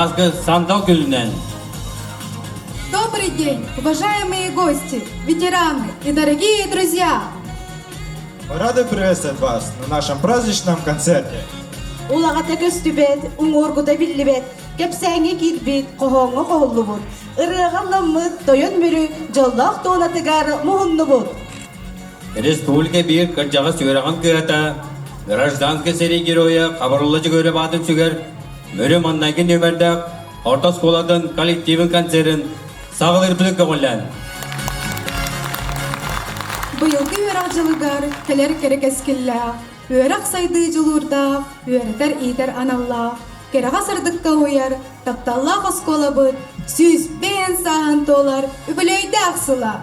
Сааскы сандал күнүнэн! Добрый день, уважаемые гости, ветераны и дорогие друзья! Мы рады приветствовать вас на нашем праздничном концерте. Улаҕата көстүбэт, уҥуоргута биллибэт, кэпсээҥҥэ киирбит, хоһооҥҥо хоһуллубут, ырыаҕа ылламмыт Тойон Мүрү дьоллоох туонатыгар муһуннубут. Республика биир кырдьаҕас үөрэҕин кыһата, гражданскай сэрии геройа Хабырылла Дьөгүөрэп аатын сүгэр Мүрү маннайгы нүөмэрдээх орто оскуолатын коллективын концерын саҕалыырбытын көҕүлээн. Быйылгы үөрэх дьылыгар кэлэр кэрэ кэскиллээх, үөрэх сайдыы дьулуурдаах, үөрэтэр-иитэр аналлаах, кэрэҕэ сырдыкка уһуйар тапталлаах оскуолабыт 105 сааһын туолар үбүлүөйдээх сыла.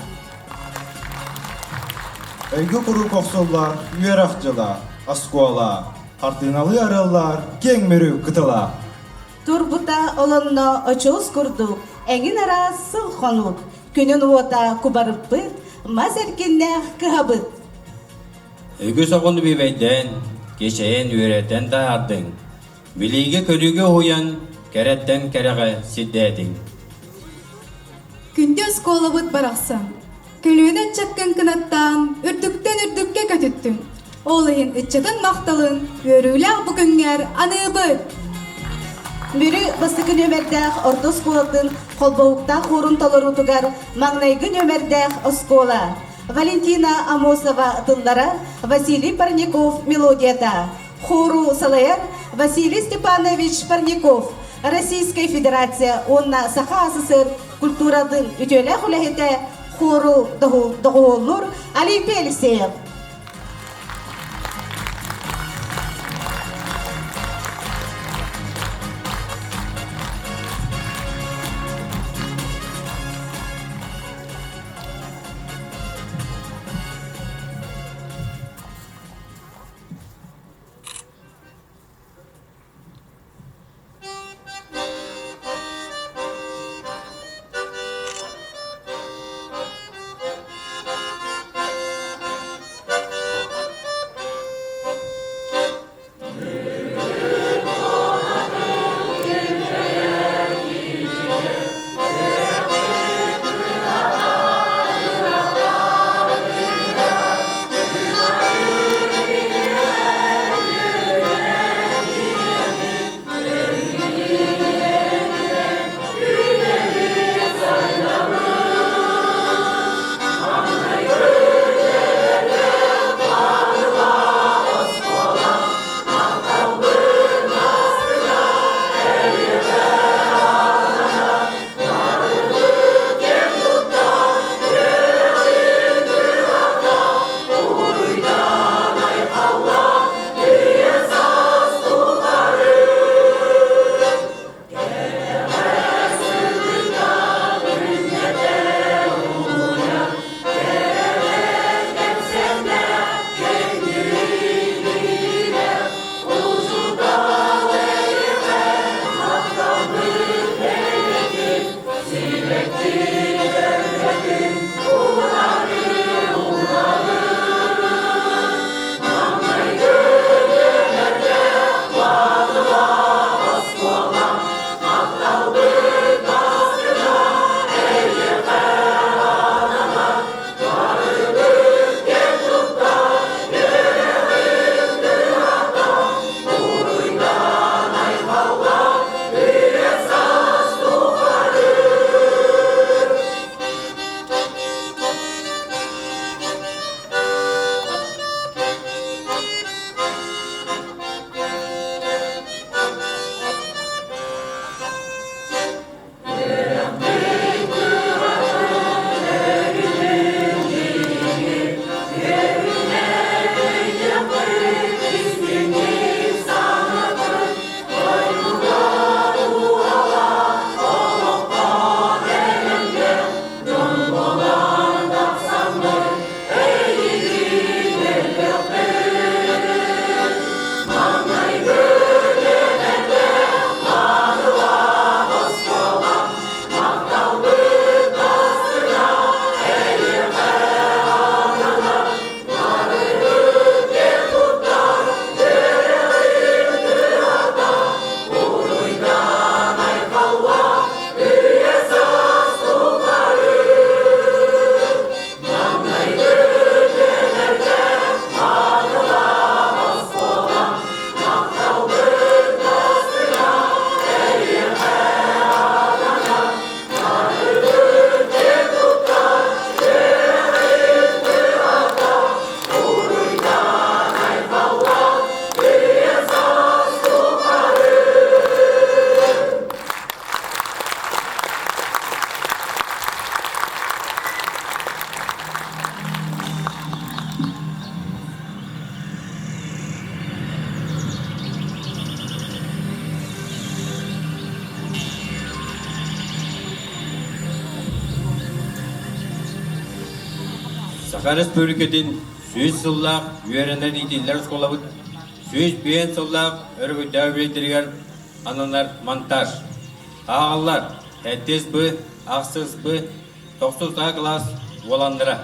Өйгө куруук охсуллар үөрэх дьыла, оскуола, хартыыналыы арыллар киэҥ мүрү кытыла. Турбута олонно очуос курдук, эҥин араас сыл хонук, күнүн уота кубарыппыт, мас эркиннээх кыһабыт. Үгүс оҕону бүбэйдээн, кичэйэн үөрэтэн таһаардыҥ, билиигэ-көрүүгэ уһуйан, кэрэттэн кэрэҕэ сирдээтиҥ. Күндү оскуолабыт барахсан, көлүөнэ ыччаккын кынаттаан, үрдүктэн үрдүккэ көтүттүҥ. Ол иһин ыччатын махталын үөрүүлээх бу күҥҥэр аныыбыт! Мүрү бастакы нүөмэрдээх орто оскуолатын холбоһуктаах хуорун толоруутугар маҥнайгы нүөмэрдээх оскуола Валентина Амосова тыллара, Василий Парников мелодията. Хору салайар Василий Степанович Парников, Российскай Федерация уонна Саха СССР культуратын үтүөлээх үлэһитэ хору доҕуһуоллуур Олимпий Алексеев. Саха Республикатын 100 сыллаах үөрэнэр иитиллэр оскуолабыт 105 сыллаах өрөгөйдөөх үбүлүөйдэригэр ананар монтаж. Ааҕаллар 7 Б, 8 Б, 9 А кылаас уоланнара.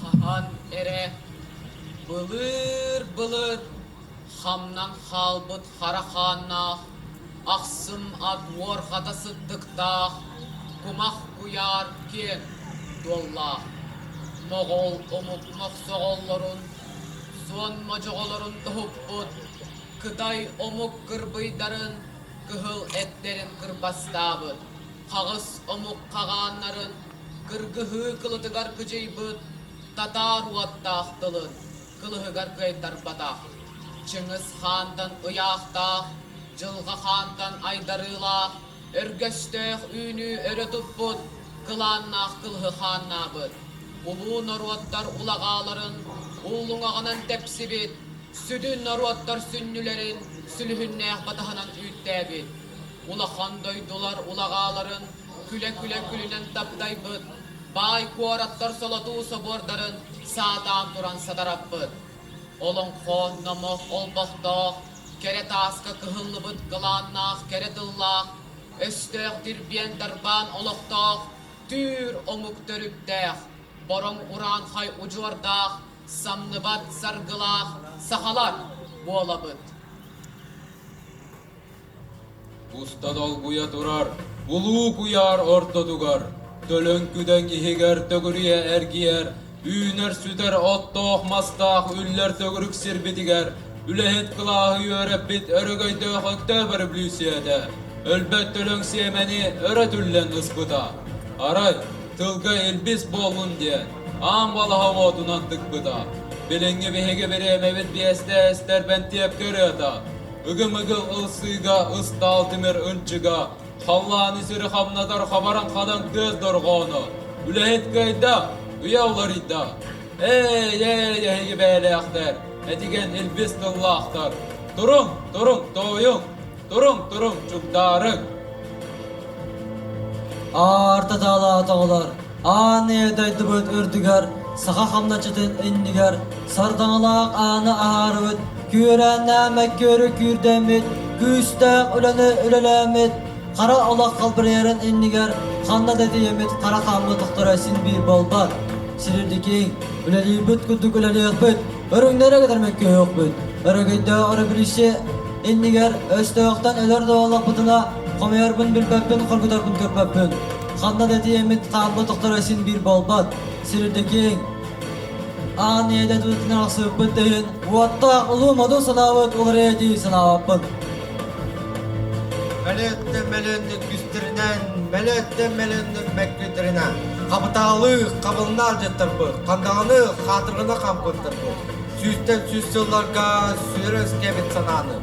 Хаһан эрэ былыыр-былыр хамнан хаалбыт хара хааннаах, ахсым ат уорҕата сыттыктаах, кумах куйаар киэҥ дуоллаах, моҕол омук мохсоҕоллорун, суон модьоҕолорун тоһуппут, кытай омук кырбыйдарын кыһыл эттэрин кырбастаабыт, хаҕыс омук хаҕааннарын кыргыһыы кылытыгар кыдьыйбыт татаар уоттаах тылын кылыһыгар кыайтарбатах, Чыҥыс хаантан ыйаахтаах, Дьылҕа хаантан айдарыылаах, өргөстөөх үүнүү өрө туппут, кылааннаах кылыһы хааннаабыт, улуу норуоттар улаҕааларын уллуҥаҕынан тэпсибит, сүдү норуоттар сүнньүлэрин сүлүһүннээх батаһынан үүттээбит, улахан дойдулар улаҕааларын күлэ-күлэ күлүнэн таптайбыт, баай куораттар солотуу собуордарын саатаан туран сатараппыт. Олоҥхо номох олбохтоох, кэрэ тааска кыһыллыбыт кылааннаах кэрэ тыллаах, өстөөх дирбиэн дарбаан олохтоох, түүр омук төрүттээх, бороҥ ураанхай удьуордаах, самныбат саргылаах сахалар буолабыт. Уста долгуйа турар улуу куйаар ортотугар, төлөн күдэҥ иһигэр төгүрүйэ эргийэр, үүнэр-сүтэр оттоох-мастаах үллэр төгүрүк сирбитигэр үлэһит кылааһы үөрэппит өрөгөйдөөх Өктөөп өрөбүлүүссүйэтэ өлбөт төлөҥ сиэмэни өрө түллэн ыспыта. Арай, тылга илбис буоллун диэн, аан балаһа уотунан тыкпыта. Билиҥҥи биһиги бириэмэбит биэстэ эстэр бэнтиэпкэ ырыата, Ыгым-ыгыл ылсыыга ыстаал тимир ынчыга, халлааны сири хамнатар хабаран хадан тыас дорҕооно, үлэһит кыайда, үйэ уларыйда. Эй, эй, эһиги бэйэлээхтэр, этигэн илбис тыллаахтар, туруҥ, туруҥ, тоойуҥ, туруҥ, туруҥ, чугдаарыҥ. Аарта таалаатаҕалар, аан ийэ дойдубут үрдүгэр, саха хамначчытын иннигэр сардаҥалаах ааны аһаарыбыт, күөрээннээх мөккүөрү күүрдэммит, күүстээх үлэни үлэлээммит, хара олох халбарыйарын иннигэр ханна да тиийэммит хара хааммыт тохторо син биир буолбат. Сирирдикиҥ, үлэлиирбит курдук үлэлиэхпит, өрүҥнэрэ кытар мөккүһүөхпүт, өрөгөйдөөх өрөбүлүүссүйэ иннигэр өстөөхтөн өлөр да буоллахпытына, хомуйарбын билбэппин, хоргутарбын көрбөппүн. Ханна да тиийэммит хааммыт тохторо син биир буолбат. Сирирдикиҥ, аан ийэ дойдутунан ахсыбыппыт да иһин, уоттаах улуу модун санаабыт уларыйа дии санаабаппын. Мөлөөттөн мөлөөннүк күстэринэн, мөлөөттөн мөлөөннүк мөккүтэринэн, хабытаалы хабылына алдьаттарбыт, хандаҕаны хаатыргына хампыттарбыт, сүүстэн сүүс сылларга сүөрэ үскээбит санааны,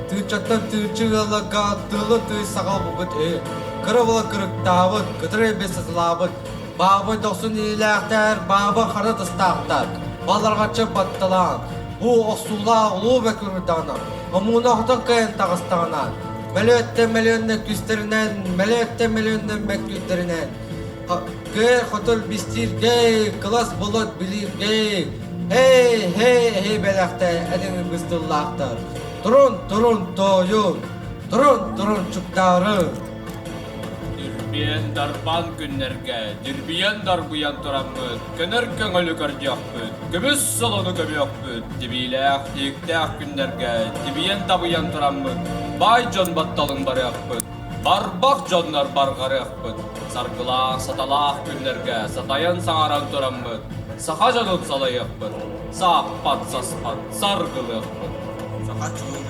тыынчаттан тыынчы ыалларга тыылы тыы саҕалбыппыт үһү, кыра була кырыктаабыт, кытары эбэ саталаабыт, баабай дохсун илиилээхтэр, баабы хара тыстаахтар, баларҕаччы батталаан, бу охсуулаах улуу бөкүрүрдаҕына, омууна хотон кыайан таҕыстаҕына, мөлөөттөн мөлүөннэр күстэринэн, мөлөөттөн мөлүөннэр мөккүрдэринэн, кыайар хотор бистииргэй, кылас болот билииргэй, эй, эй, эй бэлэхтэ этиҥ быстыллаахтар, турун, турун, тоойун, турун, турун, чугдаарын. Дирбиэн дарбаан күннэргэ дирбийэн дарбыйан тураммыт, көнөр көҥүлү көрдүөхпүт, көмүс солону көмүөхпүт, тибиилээх тииктээх күннэргэ тибийэн табыйан тураммыт, баай дьон батталын барыахпыт, барбах дьоннор барҕарыахпыт, саргылаах саталаах күннэргэ сатайан саҥаран тураммыт, саха дьонун салайыахпыт, сааппат саспат саргылыахпыт. Саха чулуу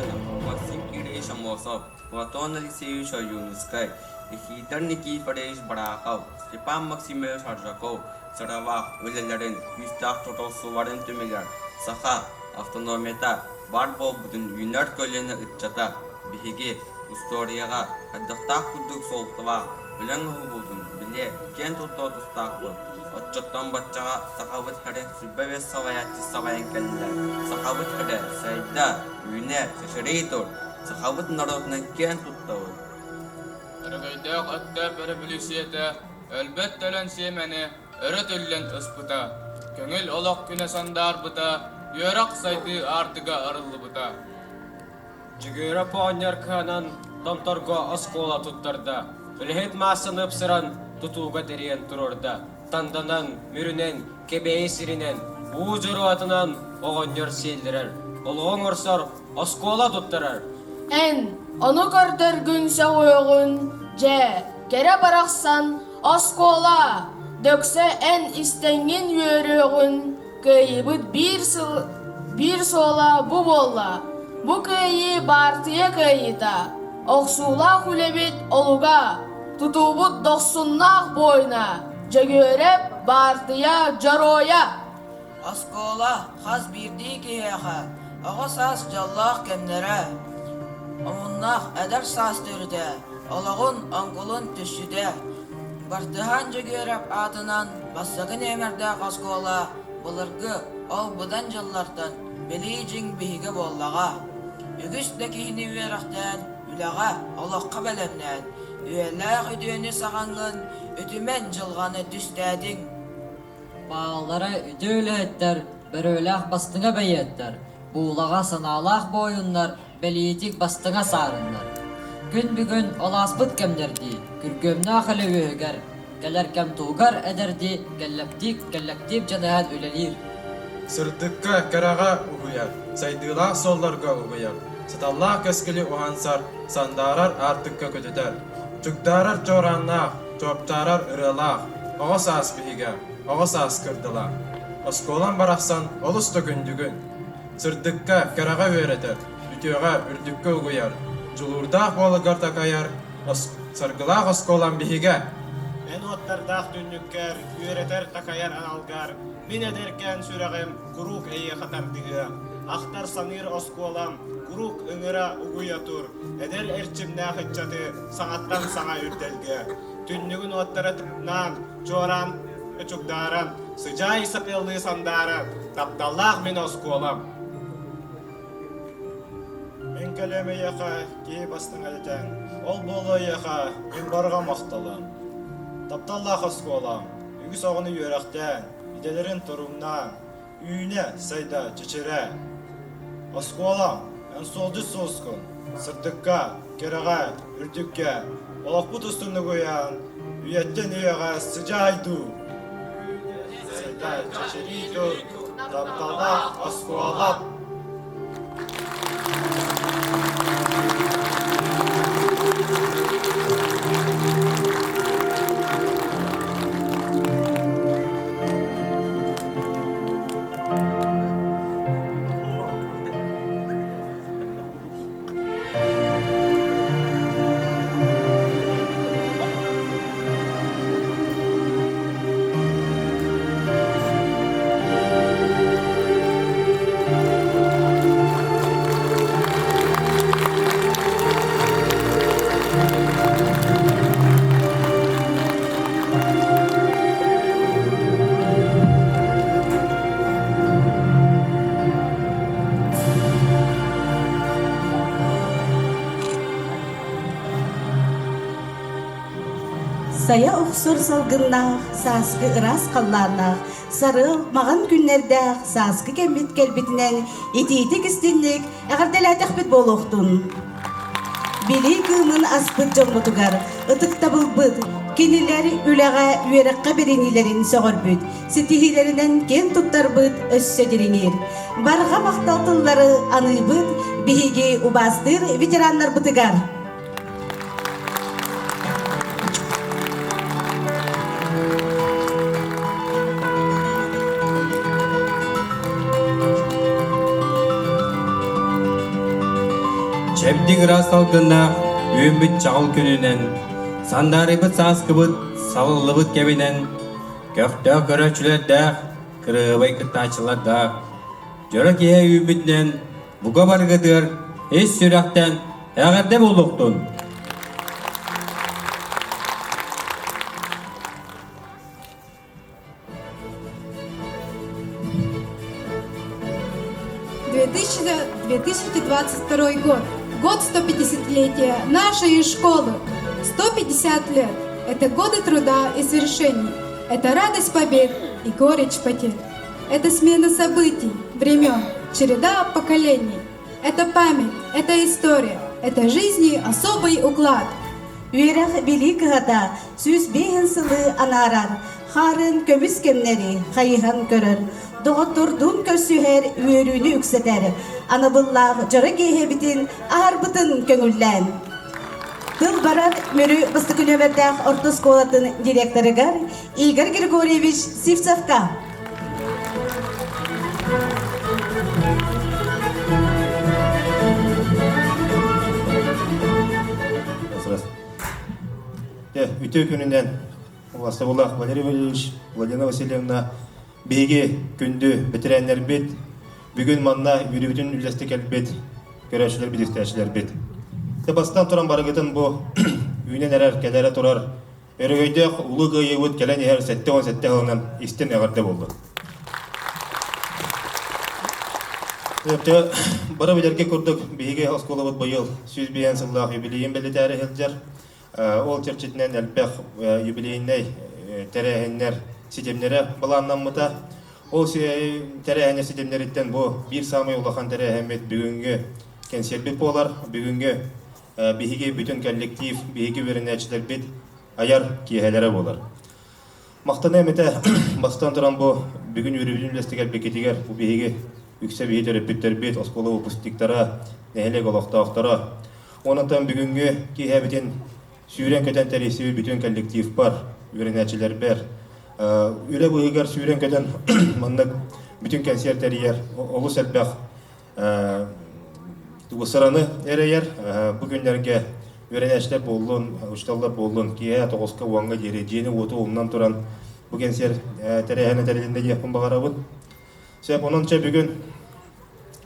Максим Кириллович Аммосов, Платон Алексеевич Ойуунускай, Никифор Никифорович Барахов, Степан Максимович Аржаков сыралаах үлэлэрин, күүстээх тутулсууларын түмүгэр. Саха автономията баар буолбутун үүнэр көлүөнэ ыччата биһиги устуоруйаҕа хайдахтаах курдук суолталаах үлэҥ оһугуутун билиэ, киэн туттуо тустаахпыт. Оччоттон баччаҕа Сахабыт сирэ 25 салайааччы салайан кэллэ. Сахабыт сирэ сайда, үүнэ, чэчирии тур! Сахабыт норуотунан киэн туттабыт! Өрөгөйдөөх Өктөөп өрөбүлүүссүйэтэ өлбөт төлөн сиэмэни өрө түллэн ыспыта, көҥүл олох күнэ сандаарбыта, үөрэх сайдыы аартыга арыллыбыта. Дьөгүөрэ оҕонньор кыһанан Томторго оскуола туттарда, үлэһит маассаны ыпсаран тутууга тэрийэн туруорда. Танданан, Мүрүнэн, Кэбээйи сиринэн, уу дьоруотунан оҕонньор сиэллэрэр, олоҕу оҥорсор, оскуола туттарар. Эн ону көрдөргүн сөҕүөҕүн, дьэ, кэрэ барахсан, оскуола, дөксө эн истэҥҥин үөрүөҕүн, Кыайыыбыт биир сыл биир суола бу буолла. Бу кыайыы баартыйа кыайыыта, охсуулаах үлэбит олуга, тутуубут дохсуннаах буойуна, Дьөгүөрэп баартыйа дьоруойа! Оскуола хас биирдии киһиэхэ оҕо саас дьоллоох кэмнэрэ, омуннаах эдэр саас төрүтэ, олоҕун оҥкулун түсчүтэ. Бартыһаан Дьөгүөрэп аатынан бастакы нүөмэрдээх оскуола былыргы, ол быдан дьыллартан билии дьиҥ биһигэ буоллаҕа. Үгүс да киһини үөрэхтээн, үлэҕэ, олоххо бэлэмнээн, үйэлээх үтүөнү саҕаҥҥын, үтүмэн дьылҕаны түстээтиҥ. Бааллара үтүө үлэһиттэр, бөрөлөөх бастыҥа бэйиэттэр, буулаҕа санаалаах буойуннар, бэлиитик бастыҥа саарыннар. Күн бүгүн ол ааспыт кэмнэрдии, күргүөмнээх үлэ үөһүгэр, кэлэр кэм туһугар эдэрдии кэллэктиип кэллэктиип дьаныһан үлэлиир. Сырдыкка, кэрэҕэ угуйар, сайдыылаах суолларга угуйар, саталлаах кэскили уһансар, сандаарар аартыкка көтүтэр, чугдаарар чуорааннаах, чуоптаарар ырыалаах, оҕо саас биһигэ, оҕо саас кырдала. Оскуолам барахсан олус да күндүгүн, Сырдыкка, кэрэҕэ үөрэтэр, үтүөҕэ, үрдүккэ угуйар, дьулуурдаах буоларгар такайар, саргылаах оскуолам биһигэ. Эн уоттардаах түннүккэр үөрэтэр-такайар аналгар мин эдэркээн сүрэҕим куруук эйиэхэ тардыһыа. Ахтар-саныыр оскуолам куруук ыҥыра угуйа тур, эдэр эрчимнээх ыччаты саҥаттан саҥа үрдэлгэ. Түннүгүн уоттара тыҥнаан, чуораан чугдааран, сыдьаай сатыаллыы сандааран, тапталлаах мин оскуолам. Мин кэлиэм эйиэхэ киһи бастыҥа этэн, ол буолуо эйиэхэ мин барҕа махталым. Тапталлаах оскуолам, үгүс оҕону үөрэхтээн, идэлэрин торумнаан, үүнэ, сайда, чэчирээ. Оскуолам, эн суолдьут суоскун, сырдыкка, кэрэҕэ, үрдүккэ, олохпут устун угуйан, үйэттэн үйэҕэ сыдьаай дуу! Сайда, чэчирии тур, тапталлаах оскуолам! Сайа охсор салгыннаах, сааскы ыраас халлааннаах, сарыал маҕан күннэрдээх сааскы кэммит кэлбитинэн итиитик истинник эҕэрдэлээтэхпит буолуохтун. Билии кыымын аспыт дьоммутугар ытыктабылбыт, кинилэр үлэҕэ, үөрэххэ бэриниилэрин сөҕөрбүт, ситиһиилэринэн киэн туттарбыт өссө дириҥиир. Барҕа махтал тыллары аныыбыт биһиги убаастыыр ветераннарбытыгар. Чэбдик ыраас салгыннаах үүммүт чаҕыл күнүнэн, сандаарыйбыт сааскыбыт салыллыбыт кэминэн, көхтөөх көрөөччүлэрдээх, кырыабай кыттааччылардаах. дьоро киһи үүммүтүнэн бука барыгытыгар ис сүрэхтэн эҕэрдэ буолуохтун! 2022 год. Год 150-летия нашей школы. 150 лет – это годы труда и свершений. Это радость побед и горечь потерь. Это смена событий, времен, череда поколений. Это память, это история, это жизни особый уклад. Үөрэх билии кыһата 105 сылы анаарар, хаарын көмүс кэмнэри хайыһан көрөр, доҕоттордуун көрсүһэр үөрүүнү үксэтэр, анабыллаах дьоро киэһэбитин аһарбытын көҥүллээн. Тыл барар Мүрү бастакы нүөмэрдээх орто оскуолатын директорыгар Игорь Григорьевич Сивцевка. Үтүө күнүнэн Властабылах Валерий Валерьевич, Владимира Васильевна, биһиги күндү бэтэрээннэрбит, бүгүн манна үөрүүбүтүн үллэстэ кэлбит көрөөччүлэрбит, истээччилэрбит. Бастан туран барыгытын бу үүнэн эрэр, кэлэрэ турар Өрөгөйдөөх Улуу Кыайыыбыт кэлэн иһэр 77 сылынан истин эҕэрдэ буоллун. Бары билэргэ курдук биһиги оскуолабыт быйыл 105 сыллаах юбилейин бэлиэтээри сылдьар. Ол чэрчитинэн элбэх юбилейнай тэрээһиннэр ситимнэрэ былааннаммыта. Ол тэрээһиннэр ситимнэриттэн бу биир саамай улахан тэрээһиммит бүгүҥҥү кэнсиэрбит буолар. Бүгүҥҥү биһиги бүтүн коллектив, биһиги үөрэнээччилэрбит айар киэһэлэрэ буолар. Махтаныам этэ, бастан туран бу бүгүн үөрүүбүтүн үллэстигэр бикитигэр бу биһиги үксэ биһи төрөппүттэрбит, оскуола выпускниктара, нэһилиэк олохтоохторо. Онон бүгүҥҥү киэһэбитин сүүрэн-көтөн тэрийсибит бүтүн коллективпар, үөрэнээччилэрбэр, үлэ быыһыгар сүүрэн-көтөн маннык бүтүн кэнсиэр тэрийэр олус элбэх Сыраны эрэйэр бу күннэргэ үөрэнээччилэр буоллун, учууталлар буоллун, киэһэ тоҕуска уоҥҥа диэри дьиэни-уоту умнан туран бу кэнсиэр тэрээһинэ тэрилиннэ диэхпин баҕарабын. Сөп, онон чэ бүгүн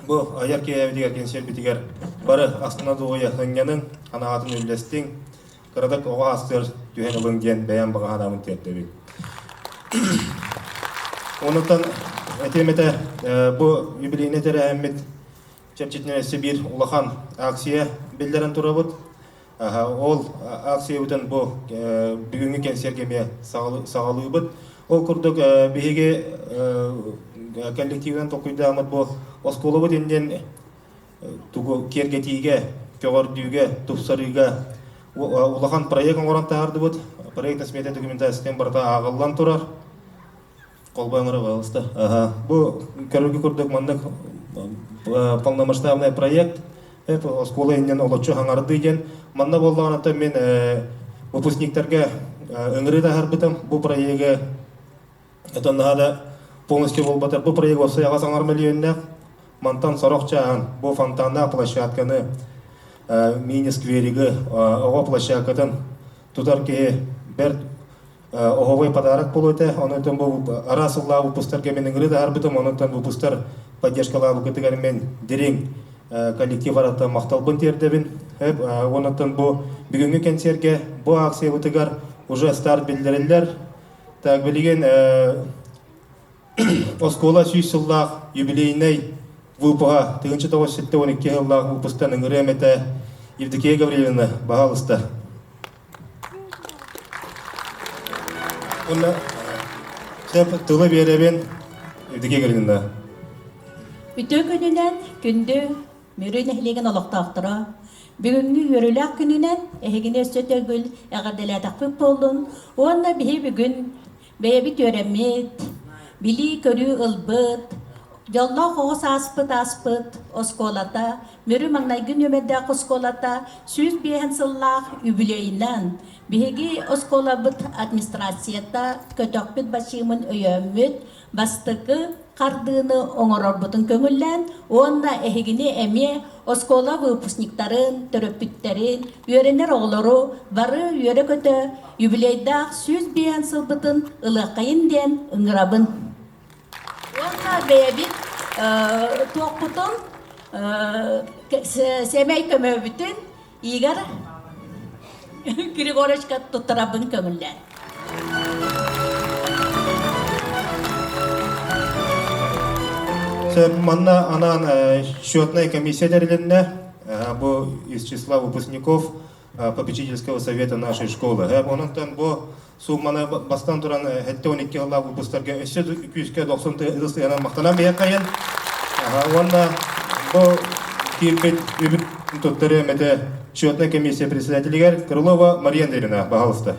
бу айар киэһэбитигэр, кэнсиэрбитигэр бары астына дуоһуйа сынньаныҥ, санаатын үллэстиҥ, кыратык оҕо астыар түһэн ылыҥ диэн бэйэм баҕа санаабын тиэрдэбин. Онутан этиэм этэ, бу юбилейнай тэрээһиммит чэрчитинэн өссө биир улахан акция биллэрэн турабыт. Ол акциябытын бу бүгүҥҥү кэнсиэргэ эмиэ саҕалыыбыт. Ол курдук биһиги коллективынан толкуйдааммыт бу оскуолабыт иннин тугу киэргэтиигэ, көҕөрдүүгэ, тупсарыыга улахан проект оҥорон таһаардыбыт. Проект смета документациятын барыта ааҕыллан турар. Холбоон пожалуйста. Ага. Бу көрөргө курдук маннык полномасштабный проект. Это оскуола иннин олоччу хаҥардыы диэн. Манна буоллаҕына мен выпускниктарга ыҥырыы таһаарбытым. Бу проегы Это наада полностью буолбатар. Бу проект уопсайаҕа саҥар мөлүйүөннээх. Мантан сорох чааһын бу фонтаннаах площадканы, мини-скверигы, оҕо площадкатын тутар киһи бэрт оһовой подарок буолуо этэ. Онон бу араас сыллаах выпустарга мин ыҥырыы таһаарбытым. Онон выпустар поддержкалаабыккытыгар мин дириҥ коллектив арата махталбын тиэрдэбин. Онон бу бүгүҥҥү кэнсиэргэ бу акциябытыгар уже старт биллэриллэр. Так, билигин оскуола 100 сыллаах юбилейнай выпуһа 1972 сыллаах выпустан ыҥырыам этэ Евдокия Гаврильевна, баһаалыста. Уонна сөп тылы биэрэбин Евдокия Гаврильевна. Үтүө күнүнэн күндү Мүрү нэһилиэгин олохтоохторо, бүгүҥҥү үөрүүлээх күнүнэн эһигини өссө төгүл эҕэрдэлээтэхпит буоллун уонна биһи бүгүн бэйэбит үөрэммит, билии-көрүү ылбыт, дьоллоох оҕо сааспыт ааспыт оскуолата, Мүрү маҥнайгы нүөмэрдээх оскуолата 105 сыллаах үбүлүөйүнэн биһиги оскуолабыт администрацията көтөхпүт бачыымын өйөөммүт, бастакы хардыыны оҥорорбутун көҥүллээн уонна эһигини эмиэ оскуола выпускниктарын, төрөппүттэрин, үөрэнэр оҕолору бары үөрэ-көтө юбилейдаах 105 сылбытын ылыаххайын диэн ыҥырабын. Уонна бэйэбит туохпутун сэмэй көмөбүтүн Игорь Григорьевичка туттарабын көҥүллээн. Сөп, манна анаан счетная комиссия тэрилиннэ. Бу из числа выпускников попечительского совета нашей школы. Онон бу сумманы бастан туран 72 сыллаах выпустарга өссө күүскэ 90 ысыанан махтанан биһиэххэйин. Уонна бу киирбит үбүт туттары эмэтэ счетная комиссия председателигэр Крылова Мария Андреевна, пожалуйста.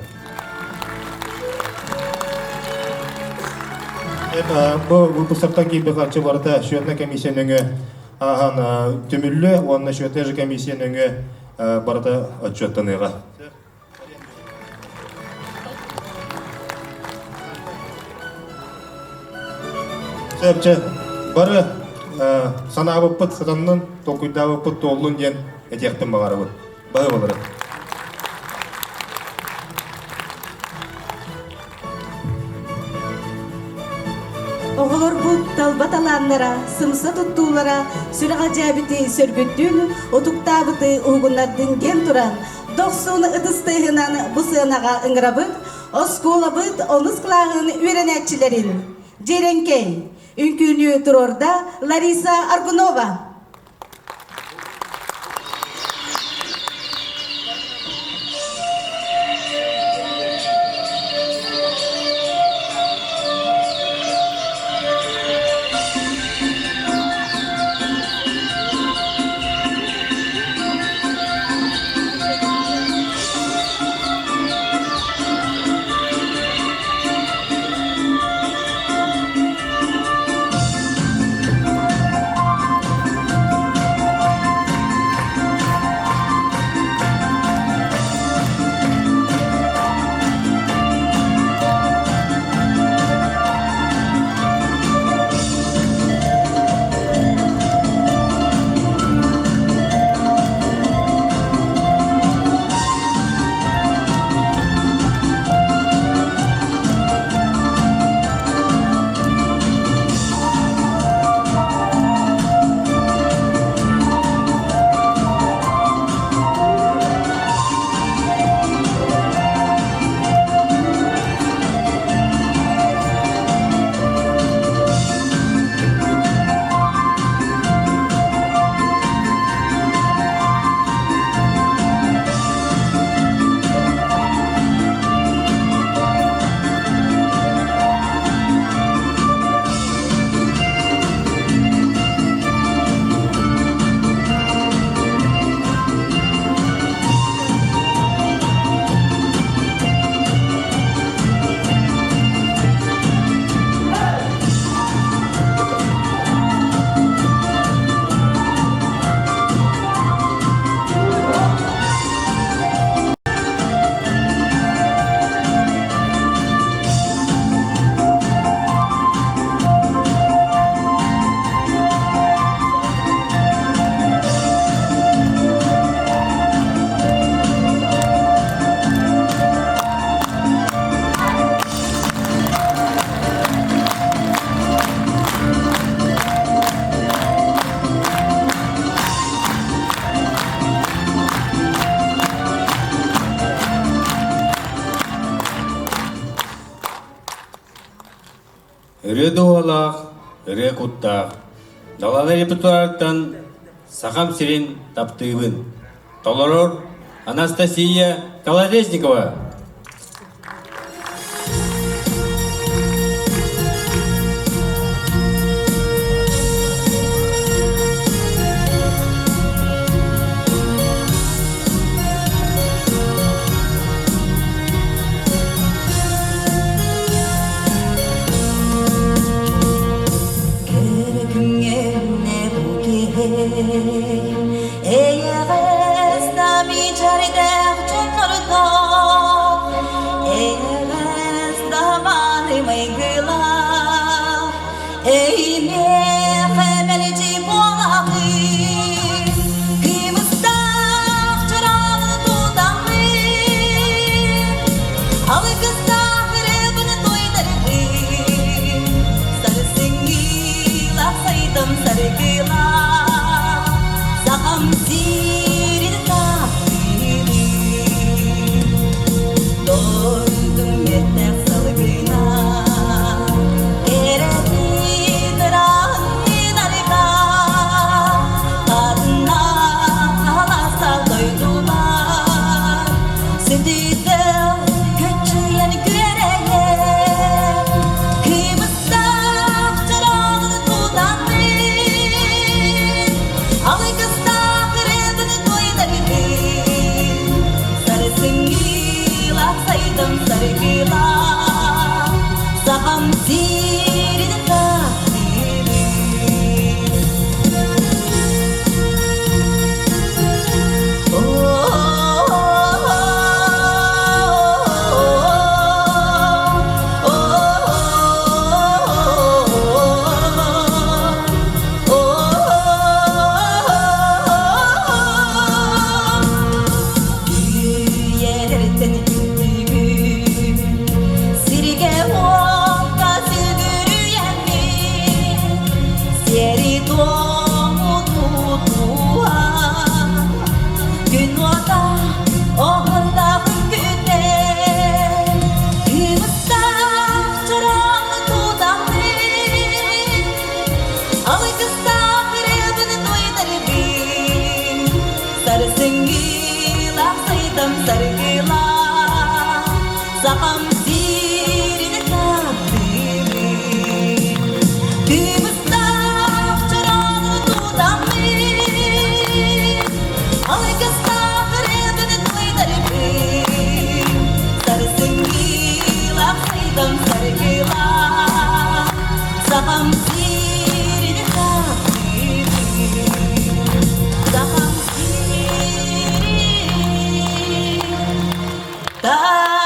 Бу выпустартан киирбит харчы барыта счетная комиссия нөҥүө ааһан түмүллүө уонна счетная же комиссия нөҥүө барыта отчеттаныаҕа. Сөп, бары санаабыппыт сатаннын, толкуйдаабыппыт туоллун диэн этиэхпин баҕарабын. Баһы балары. Оҕолорбут талба талааннара, сымса туттуулара сүрэҕэлдьээбити сөргүттүүн, утуктаабыты уһугуннардын диэн туран, дохсун ытыс тыаһынан бу сыанаҕа ыҥырабыт оскуолабыт онус кылааһын үөрэнээччилэрин Дьиэрэҥкэй үҥкүүнү туруорда Лариса Аргунова. Ырыа дууһалаах, ырыа куттаах, далана репертуарыттан Сахам сирин таптыыбын. Толорор Анастасия Колодезникова. Эйэҕэс намичардээх дьоннордоох, эйэҕэс даманы майгылаах, эймиэхэ мэлдьи буолаҕын, кымыстаах чарааны тутаҕын, алгыстаах ырыабын туйдарбын, сарсыҥҥы лахсайдым. Сарсыҥҥылаах сайдам саргылаах, Сахам сирин таптыыбын. Кыыбыстаах чороонун тутаммын, Алгыстаах ырыатын туйдарбын. Сарсыҥҥылаах сайдам саргылаах, Сахам сирин таптыыбын. Сахам сирин таптыыбын.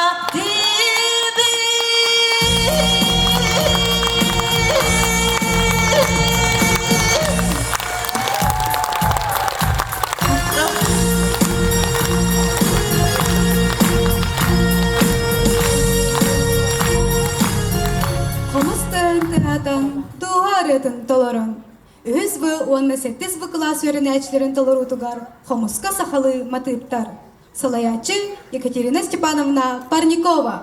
Хомус тыаһын тыаһатан, дууһа ырыатын толорон, үһүс В уонна сэттис В кылаас үөрэнээччилэрин толоруутугар хомуска сахалыы матыыптар. Салайааччы Екатерина Степановна Парникова.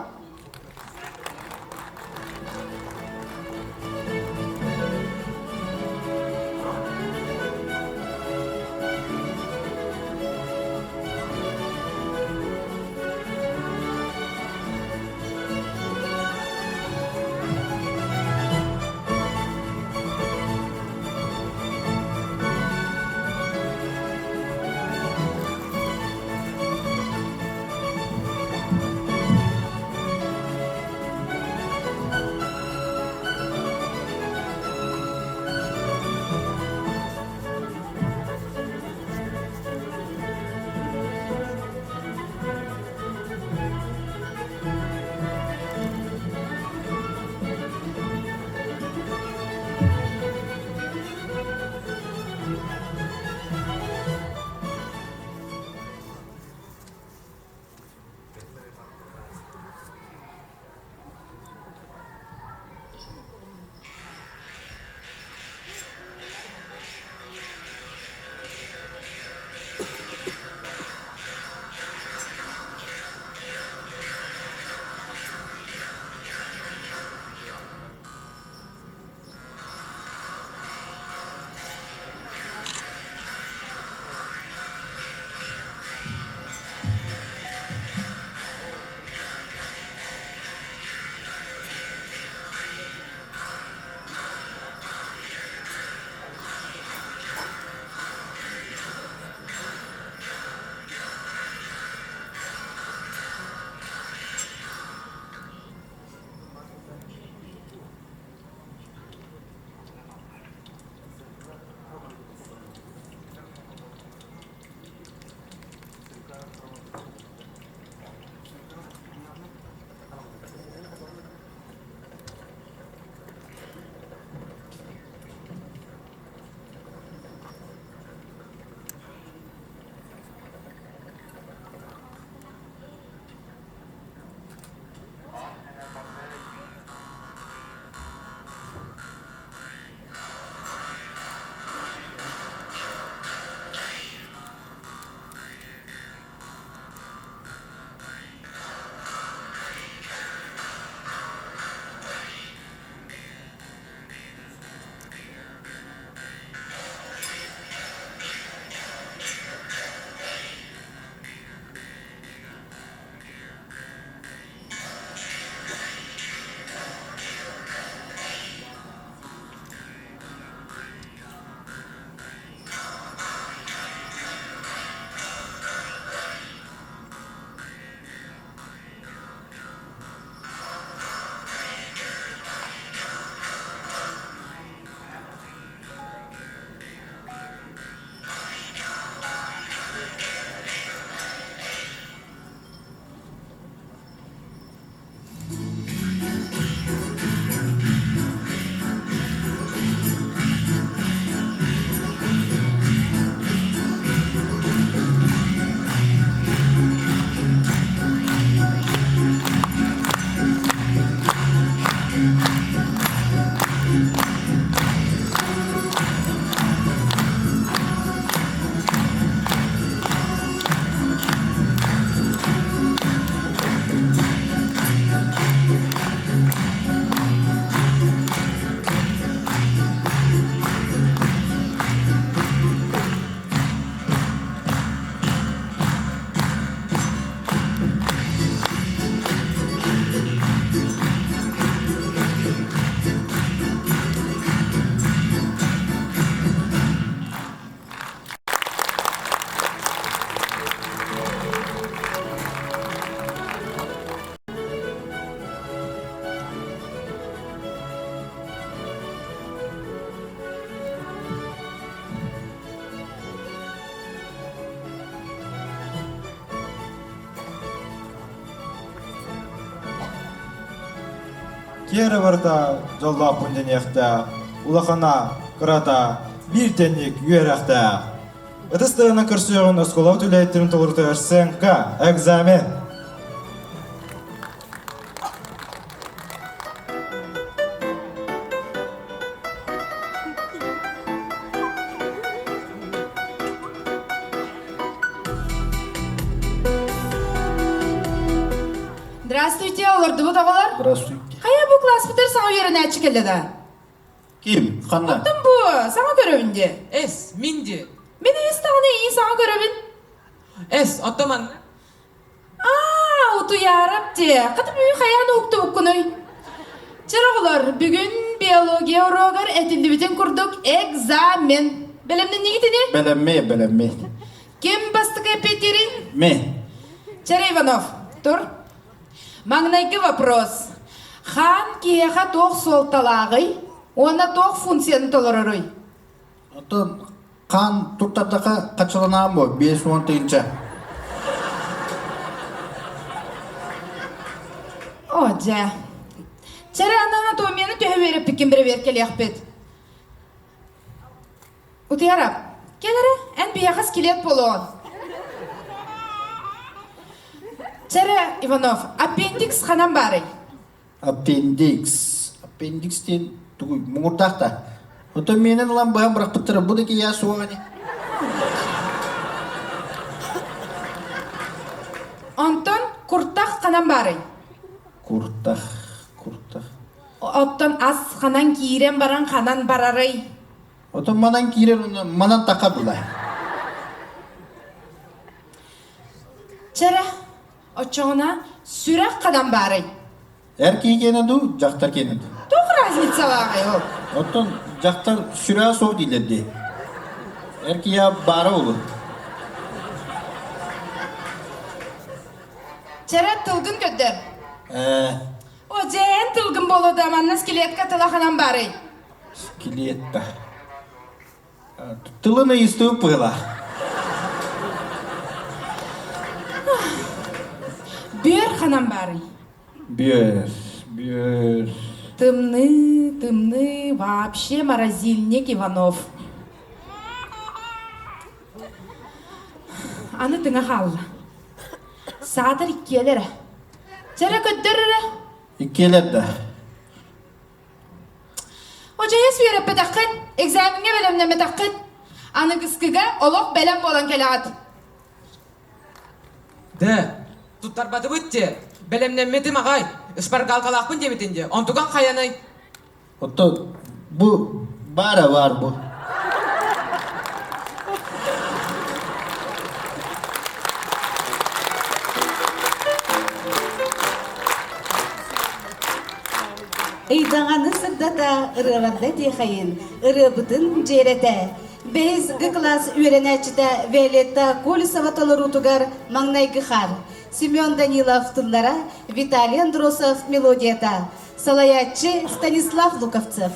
Киэрэ барыта дьоллоохпун диэниэхтээх, улахана, кырата, биир тэнник үөрэхтээх. Ытыс тыаһынан көрсүөҕүн оскуолабыт үлэһиттэрин толорутугар сценка, экзамен. Здравствуйте, олордубут оҕолор. Здравствуйте. Хайа бу класспытар саҥа үөрэнээччи кэллэ да? Ким? Ханна? Оттон бу саҥа көрөбүн дии. Эс, мин дии. Мин ыйыстаҕына ии саҥа көрөбүн. Эс, оттон манна. Аа, утуйаарап дии. Хата бүгүн хайаан уһуктубуккунуй? Чэр оҕолор, бүгүн биология уруогар этиллибитин курдук экзамен. Бэлэмнэннигит ини? Бэлэмми, бэлэмми. Ким бастакы эппиэттиирий? Ми. Чэр Иванов, тур. Маҥнайгы вопрос. Хаан киһиэхэ туох суолталааҕый уонна туох функцияны толороруй? Оттон хаан туттардаха хаччыланаан буо, 50 тыһыынча. О, дьэ. Чэрэ анатомияны төһө үөрэппиккин бэрэбиэркэлиэхпит. Утуйарап, кэл эрэ, эн биһиэхэ скелет буолуоҕун. Чэрэ, Иванов, аппендикс ханан баарый? Аппендикс. Аппендикс диэн тугуй, муҥурдаах да. Оттон миэнин ылан быһан бырахпыттара, бу да киһи суох ини. Онтон куртах ханан баарый? Куртах, куртах. Оттон ас ханан киирэн баран ханан барарый? Отон манан киирэр уонна манан таха була. Чэрэ, оччоҕуна сүрэх хадан баарый? Эр киһи киэнэ дуу, дьахтар киэнэ дуу? Туох разницалааҕый ол? Оттон дьахтар сүрэҕэ суох дииллэр дии. Эр киһи баара буолуо. Чэрэ, тылгын көрдөр. Ээ. О, дьэ, эн тылгын буолуо да, манна скелетка тыла ханан баарый? Скелетта. Тылын ыйыстыбыт быһыылаах. Бүөр ханан баарый? Бүөр, бүөр. Тымныы, тымныы, вообще морозильник Иванов. Аны тыҥа хаалла. Саатар иккиэлэр эрэ. Чэрэ көттөр эрэ. Иккиэлэр да. Одьайас үөрэппэтэххит, экзамеҥҥа бэлэмнэммэтэххит, аныгыскыга олох бэлэм буолан кэлэҕит. Дэ, туттарбатыбыт дии, бэлэмнэммитим аҕай, шпаргалкалаахпын диэбитин дии, онтукаҥ хайаный? Оттон бу баара баар бу. Ыйдаҥаны сырдата ырыаларда тиэхэйин, ырыабытын дьиэрэтэ. Бэһис Г кылаас үөрэнээччитэ Виолетта Колесова толоруутугар маҥнайгы хаар. Семен Данилов тыллара, Виталий Андросов мелодията. Салайааччы Станислав Луковцев.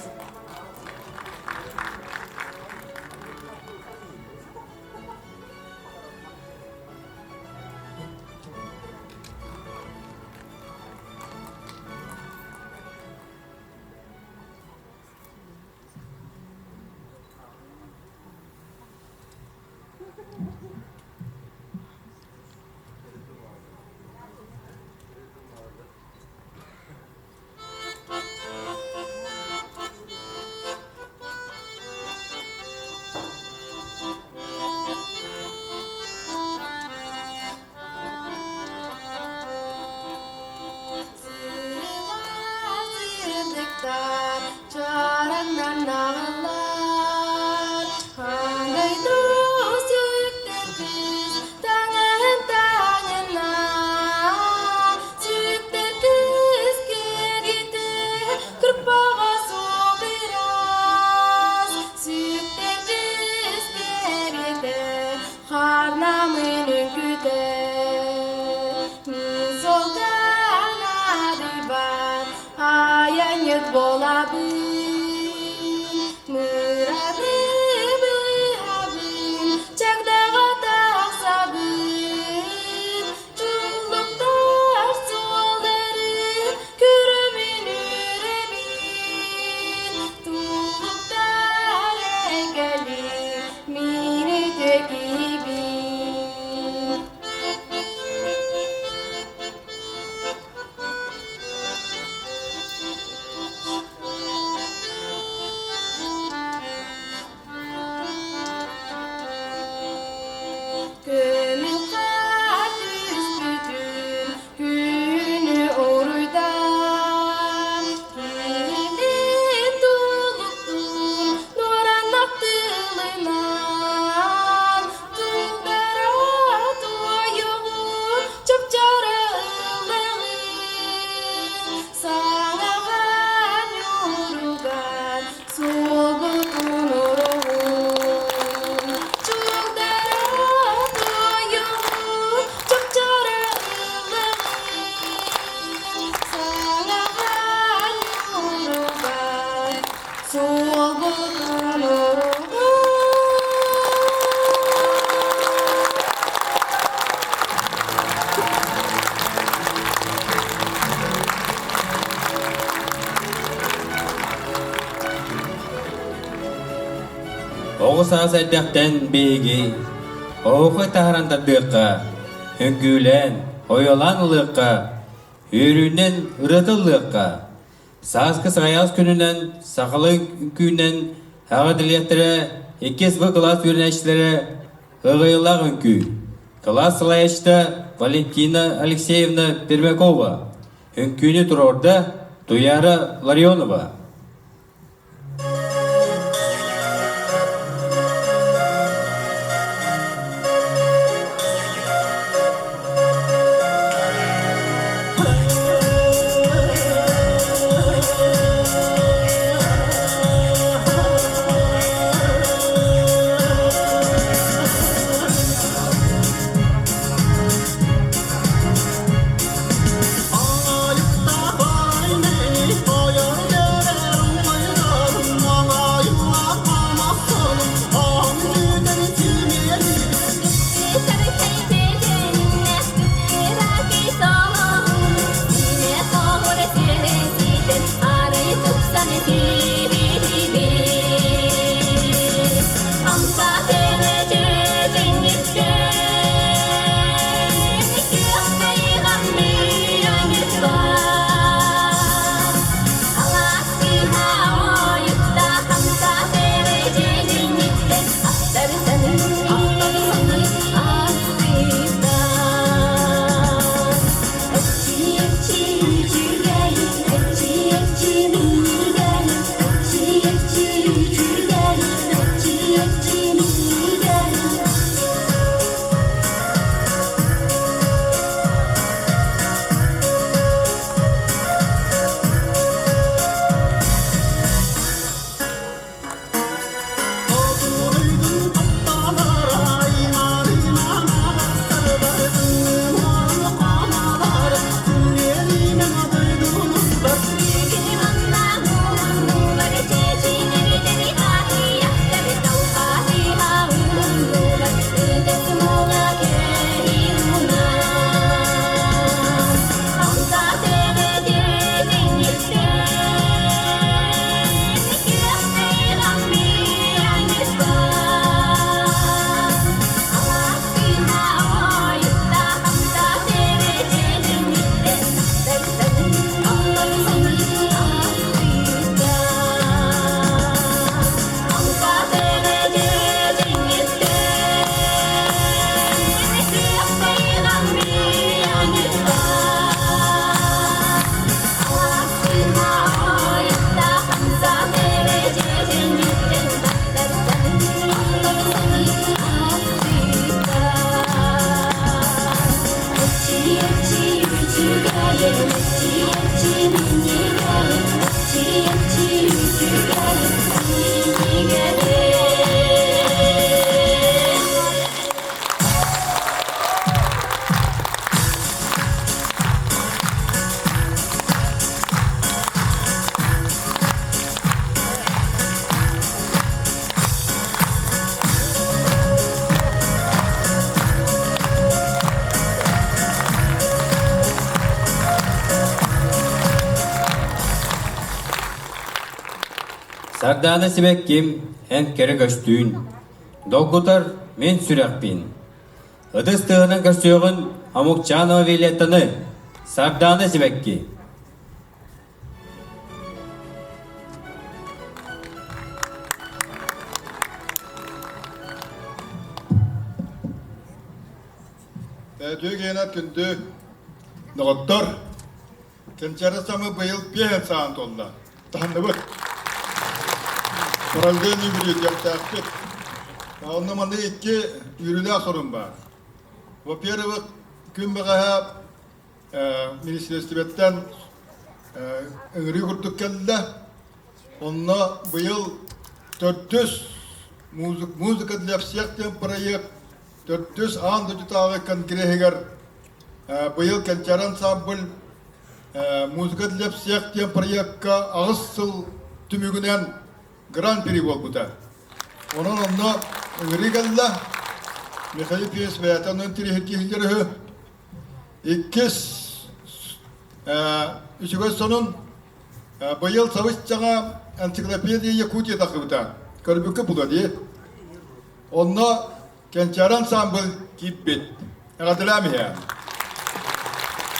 Оҕо саас эрдэхтэн биһиги оһуохай таһааран тардыахха, үҥкүүлээн, ойуолаан ылыахха, үөрүүнэн ырыата ыллыахха. Сааскы саҕайаас күнүнэн сахалыы үҥкүүнэн аҕа дэлиэхтэрэ иккис В кылаас үөрэнээччилэрэ Ыгыйылаах үҥкүү. Кылаас салайааччыта Валентина Алексеевна Пермякова үҥкүүнү туруорда Туяра Ларионова. Сардаана сибэкким, эн кэрэ көстүүн, долгутар мин сүрэхпин. Ытыс тыаһынан көрсүөҕүн Амукчанова Виолеттаны, Сардаана сибэкки. Үтүө киэнэ күндү доҕоттор, кэнчээри самы быйыл пиэһэн саан туолла. Таһынныбыт. Параллель үбүлүөйдүөхтээхпит. Онно манна икки үөрүүлээх сорун баар. Во-первых, күн бэҕэһээ министиэристибэттэн ыҥырыы курдук кэллэ. Онно быйыл төрдүс «Музыка для всех» диэн проект төрдүс аан дойдутааҕы конгреһыгар быйыл Кэнчээри ансамбль «Музыка для всех» диэн проекка аҕыс сыл түмүгүнэн гран-при буолбута. Онон онно ыҥырыы кэллэ. Михаил Петрович бэйэтэ онон тириһиргиһиллэр үһү. Иккис үчүгэй сонун быйыл сабыс-саҥа энциклопедия Якутия тахсыбыта. Көрбүккэ була дии. Онно Кэнчээри ансаамбыл киирбит. Эҕэрдэлээн иһэ.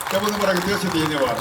Кэбини барагытыгар ситиһини бар.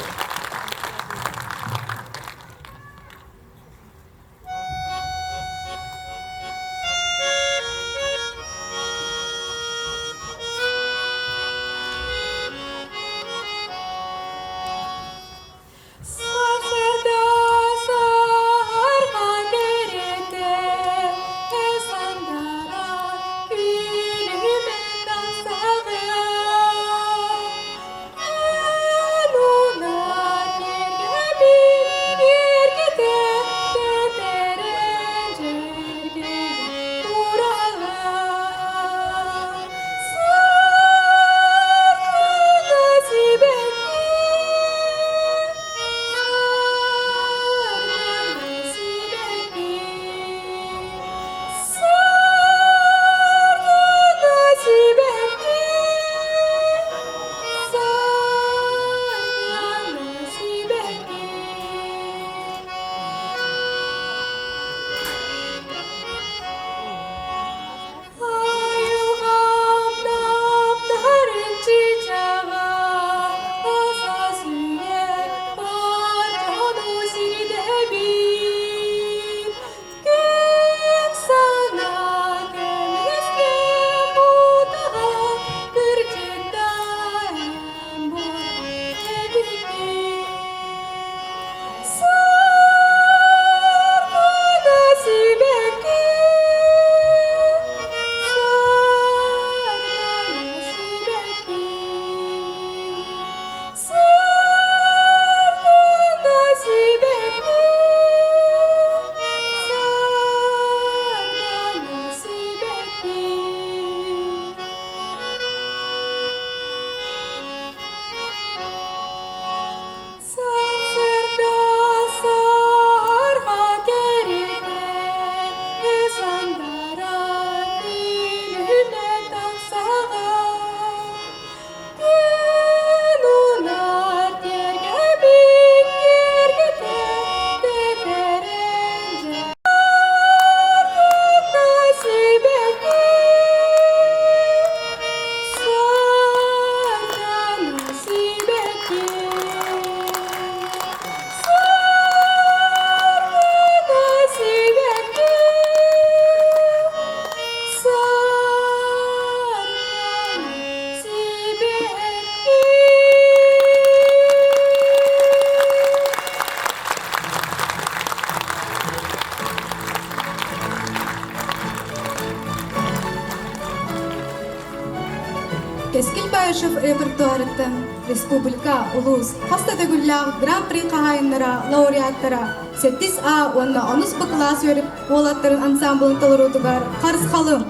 Кэскил Баишев репертуарыттан республика, улуус, хас да төгүллээх гран-при хаһаайыннара, лауреаттара, сэттис А уонна онус Б кылаас үөрүп уолаттарын ансамблын толоруутугар Харысхалым,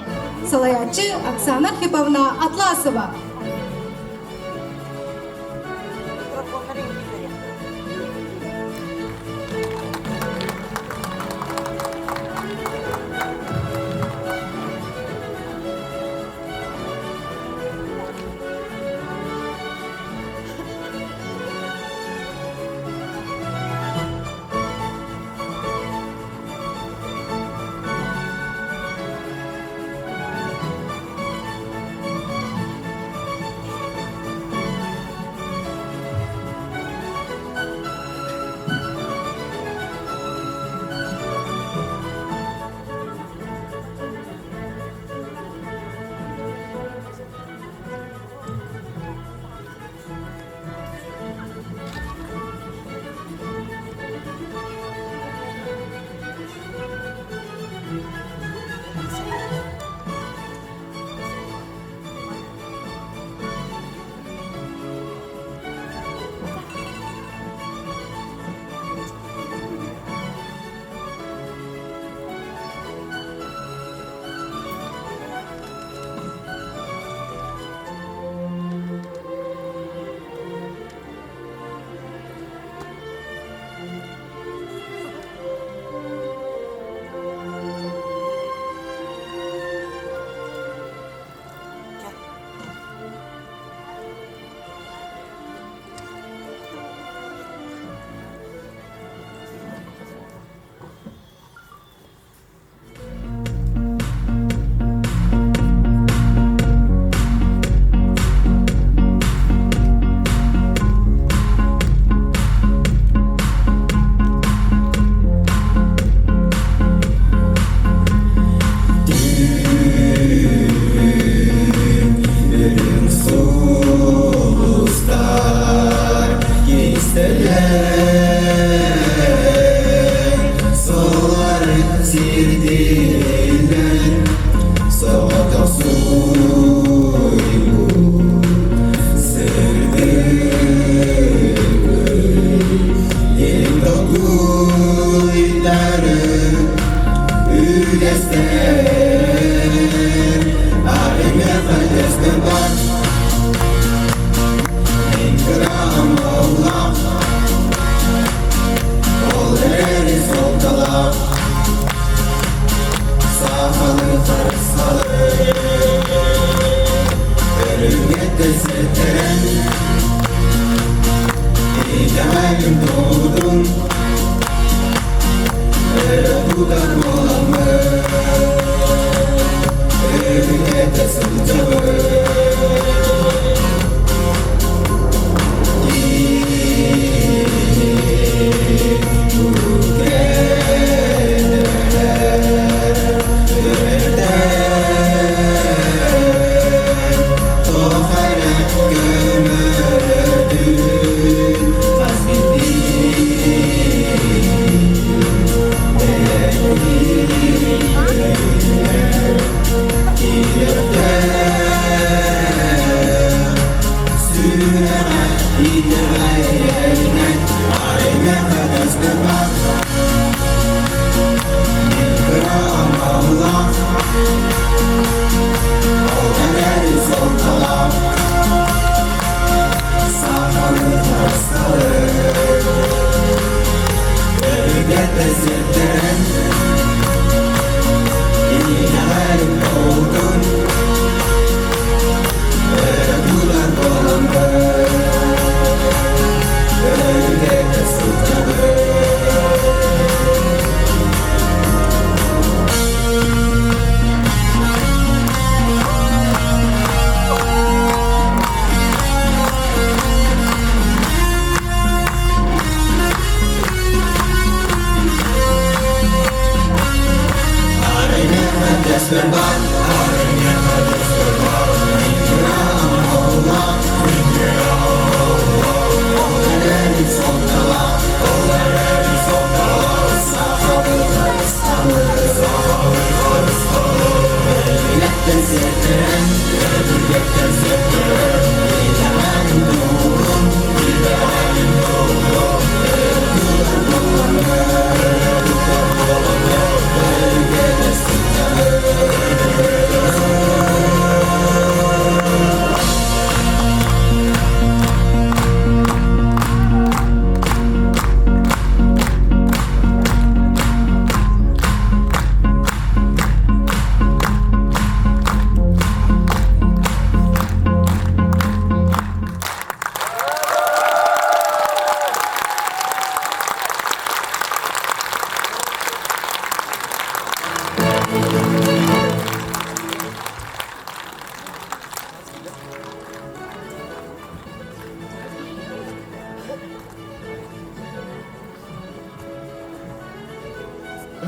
салайааччы Оксана Архиповна Атласова.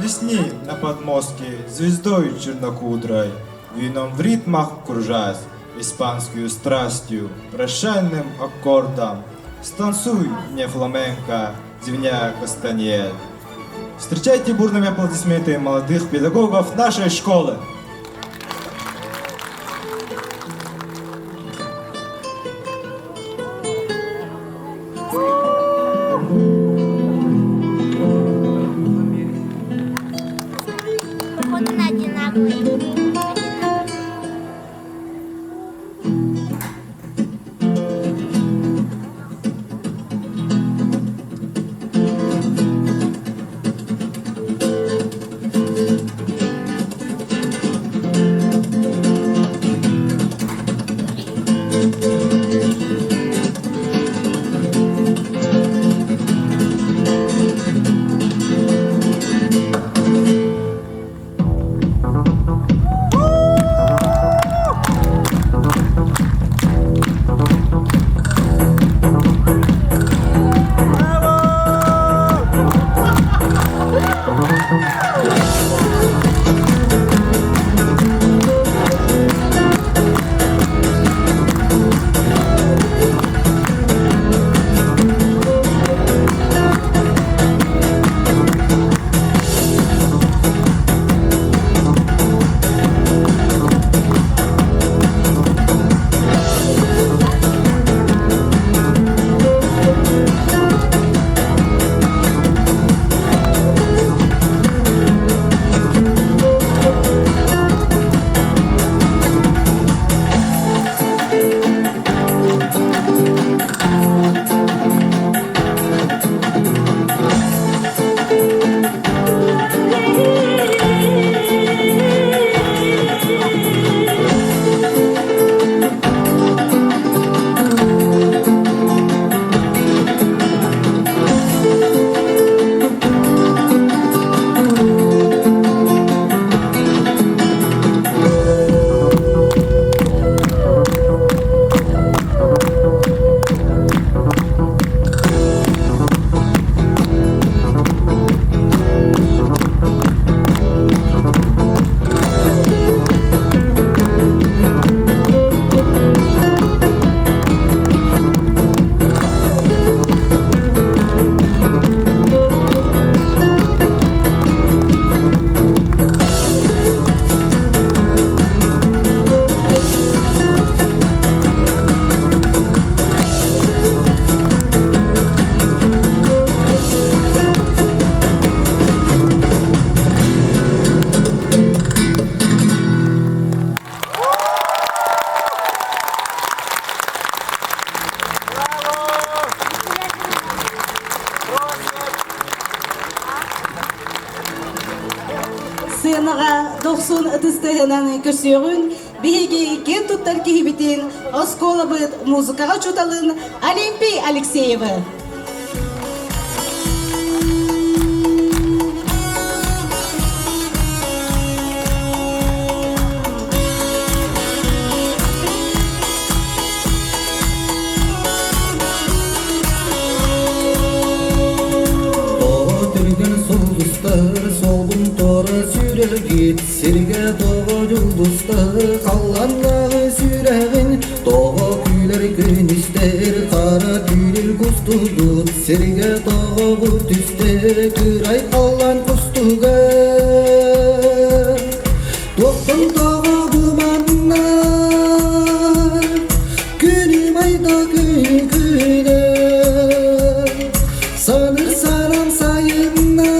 Блесни на подмостке звездой чернокудрой, Вином в ритмах кружась, испанскую страстью, Прощальным аккордом. Станцуй мне фламенко, звеня кастаньет. Встречайте бурными аплодисментами молодых педагогов нашей школы! Сыанаҕа дохсун ытыстыһынан көрсүөҕүн биһиги киэн туттар киһибитин оскуолабыт музыкаҕа учууталын Олимпий Алексеевы. Тоҕо түргэн сулустар суолбун туора сүүрэргит Сиргэ тоҕо дьулустар халлааннааҕы сүрэҕин Тоҕо күлэр күнүстэр хара түүнү кустугут Сиргэ тоҕо бу түстэр кырай халлаан кустуга Туохтан тоҕо бу манна Күнүм айда күн күнэ Саныр сарам сайынна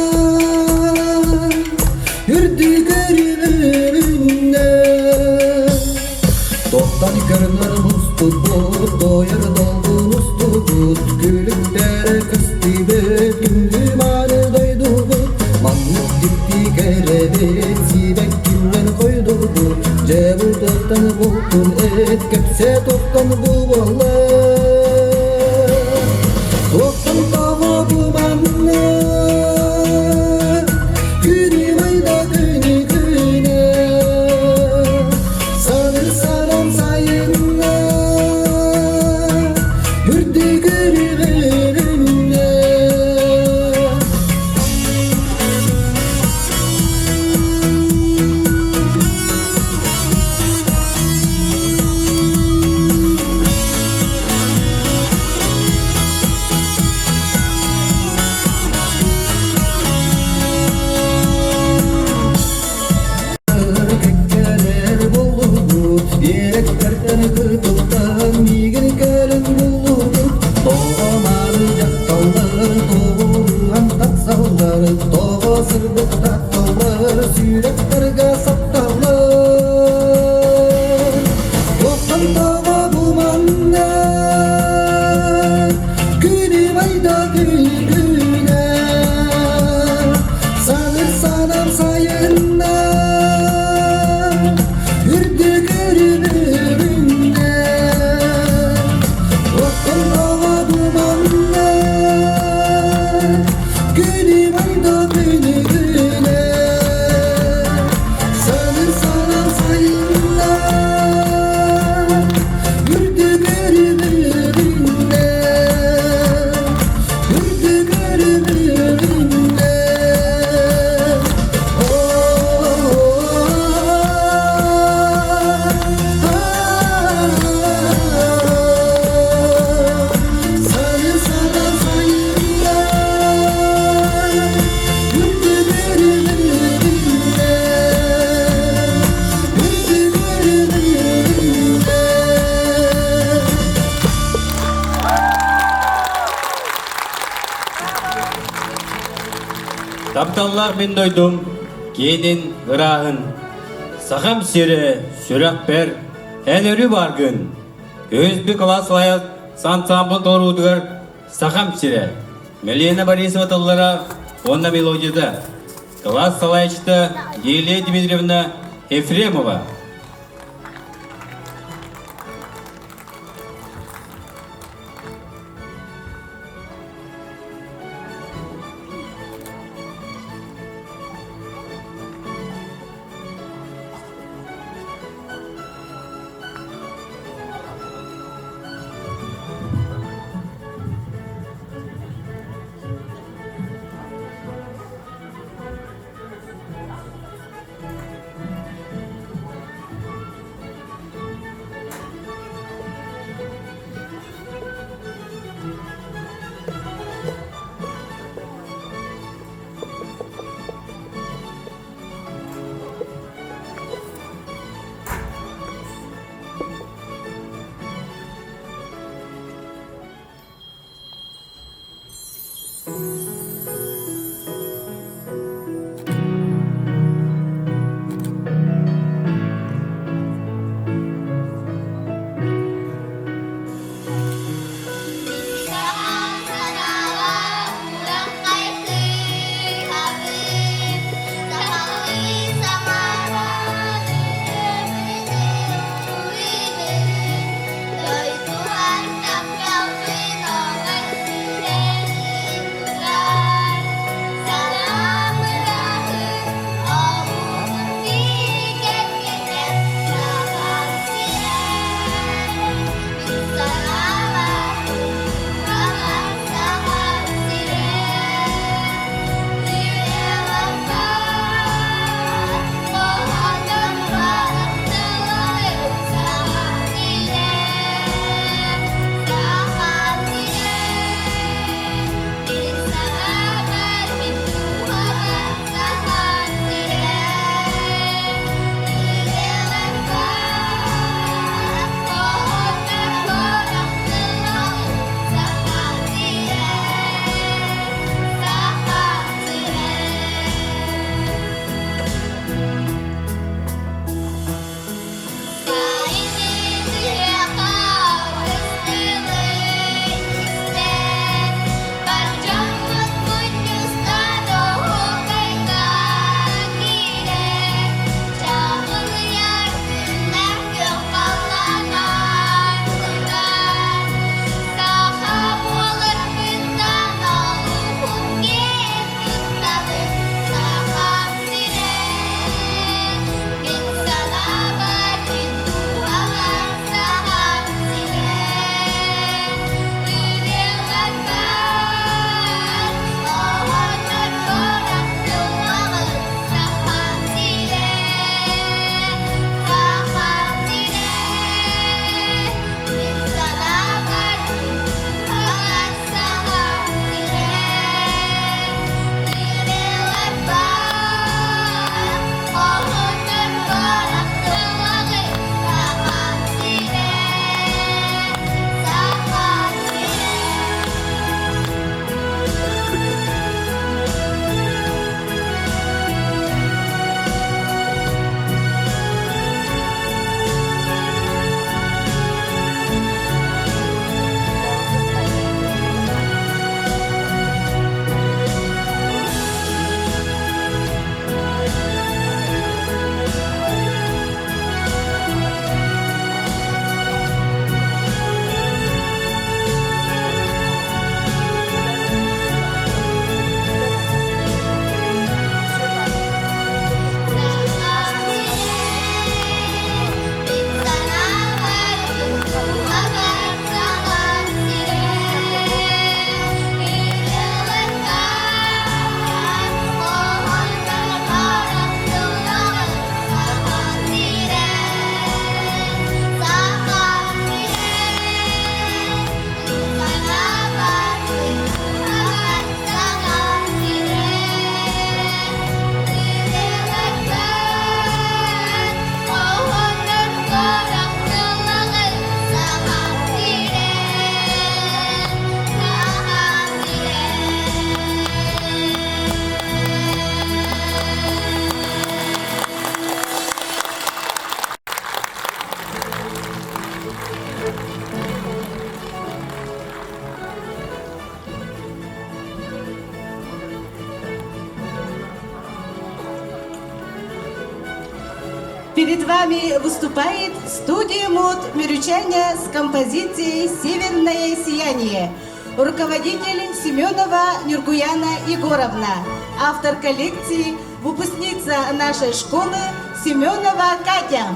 Үрдүк өрүннэ Тоқтан көрүнөр мустубут Тойор долгун устубут Күлүктэрэ көстүбүт Күндү мааны дойдубут Маннык дьикти кэрэбит Сибэккиннэн койдубут Дьэ бу туохтан бултун эт Кэпсэ туохтан бу буолла Туохтан тоҕо бу манна Күнүм айда күнү күнэ Саныр саран сайынна Үрдүк үрүҥүнэ. Туохтан тоҕо бу манна Күнүм айда күн-күнэ Саныр санам сайынна Үрдүк өрүбүрүннэ Туохтан тоҕо бу манна Күнүм айда күн-күнэ Саныр санам сайынна Үрдүк өрүбүрүннэ Үрдүк өрүбүрүннэ Саныр санам сайынна Үрдүк өрүбүрүннэ Үрдүк өрүбүрүннэ Тапталлаах мин дойдум, киэнин ырааһын, Сахам сирэ, сүрэхпэр, эн өрүү бааргын. Көһүс би кылаас лайат ансамбль толоруутугар Сахам сирэ, Милена Борисова тыллара уонна мелодията, кылаас салайааччыта Елия Дмитриевна Ефремова. Перед вами выступает студия МУД «Мирючане» с композицией «Северное сияние». Руководитель Семенова Нюргуяна Егоровна. Автор коллекции – выпускница нашей школы Семенова Катя.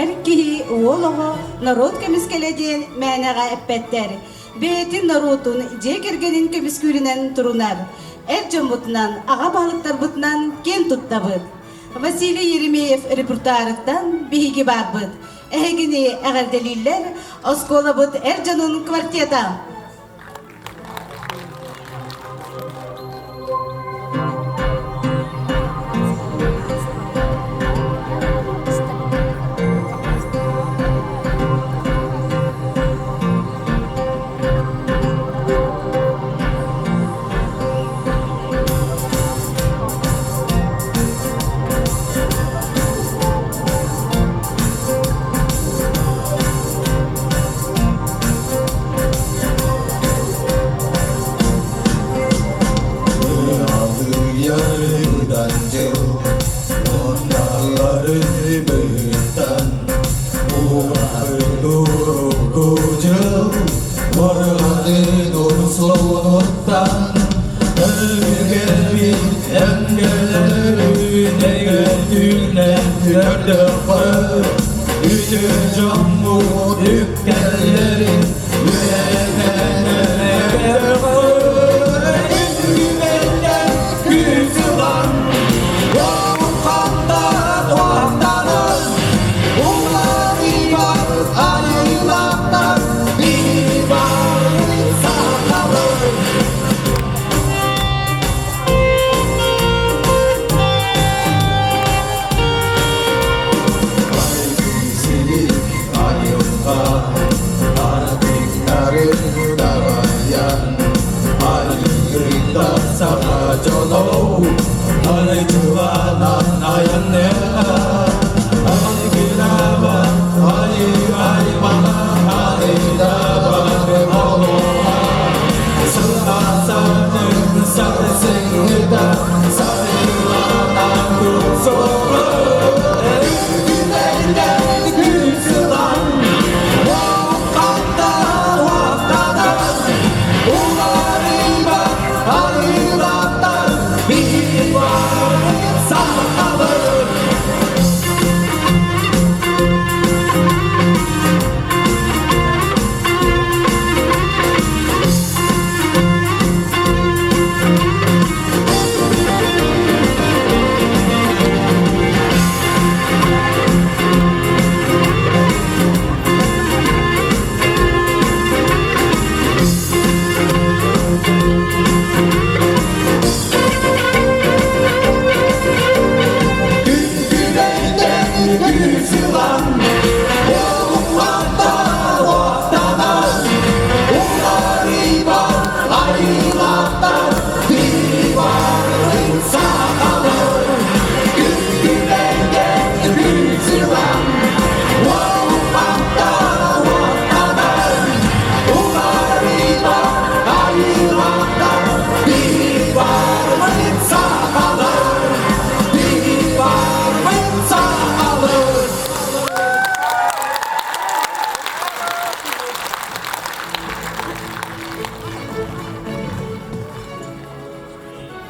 Эр киһи уол оҕо норуот көмүскэлэ диэн мээнэҕэ эппэттэр. Бэйэтин норуотун дьиэ кэргэнин көмүскүүрүнэн турунар. Эр дьоммутунан, аҕа баһылыктарбытынан киэн туттабыт. Василий Еремеев репертуарыттан биһиги баарбыт. Эһигини эҕэрдэлииллэр оскуолабыт эр дьонун квартета.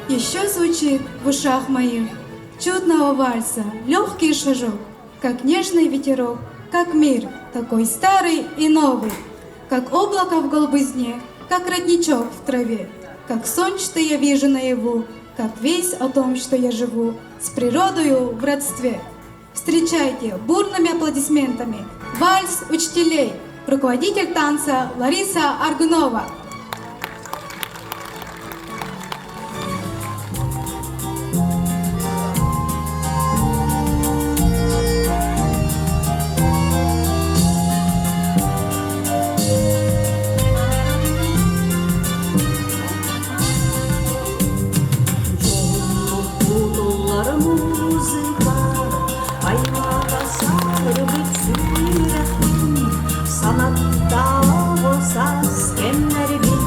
Еще звучит в ушах моих чудного вальса легкий шажок, как нежный ветерок, как мир, такой старый и новый, как облако в голубизне, как родничок в траве, как сон, что я вижу наяву, как весь о том, что я живу, с природою в родстве. Встречайте бурными аплодисментами вальс учителей, руководитель танца Лариса Аргунова. Кутуллар музыка, аймаҕа саарбыт сүрэхпин, санатта оҕо саас кэмнэрбин,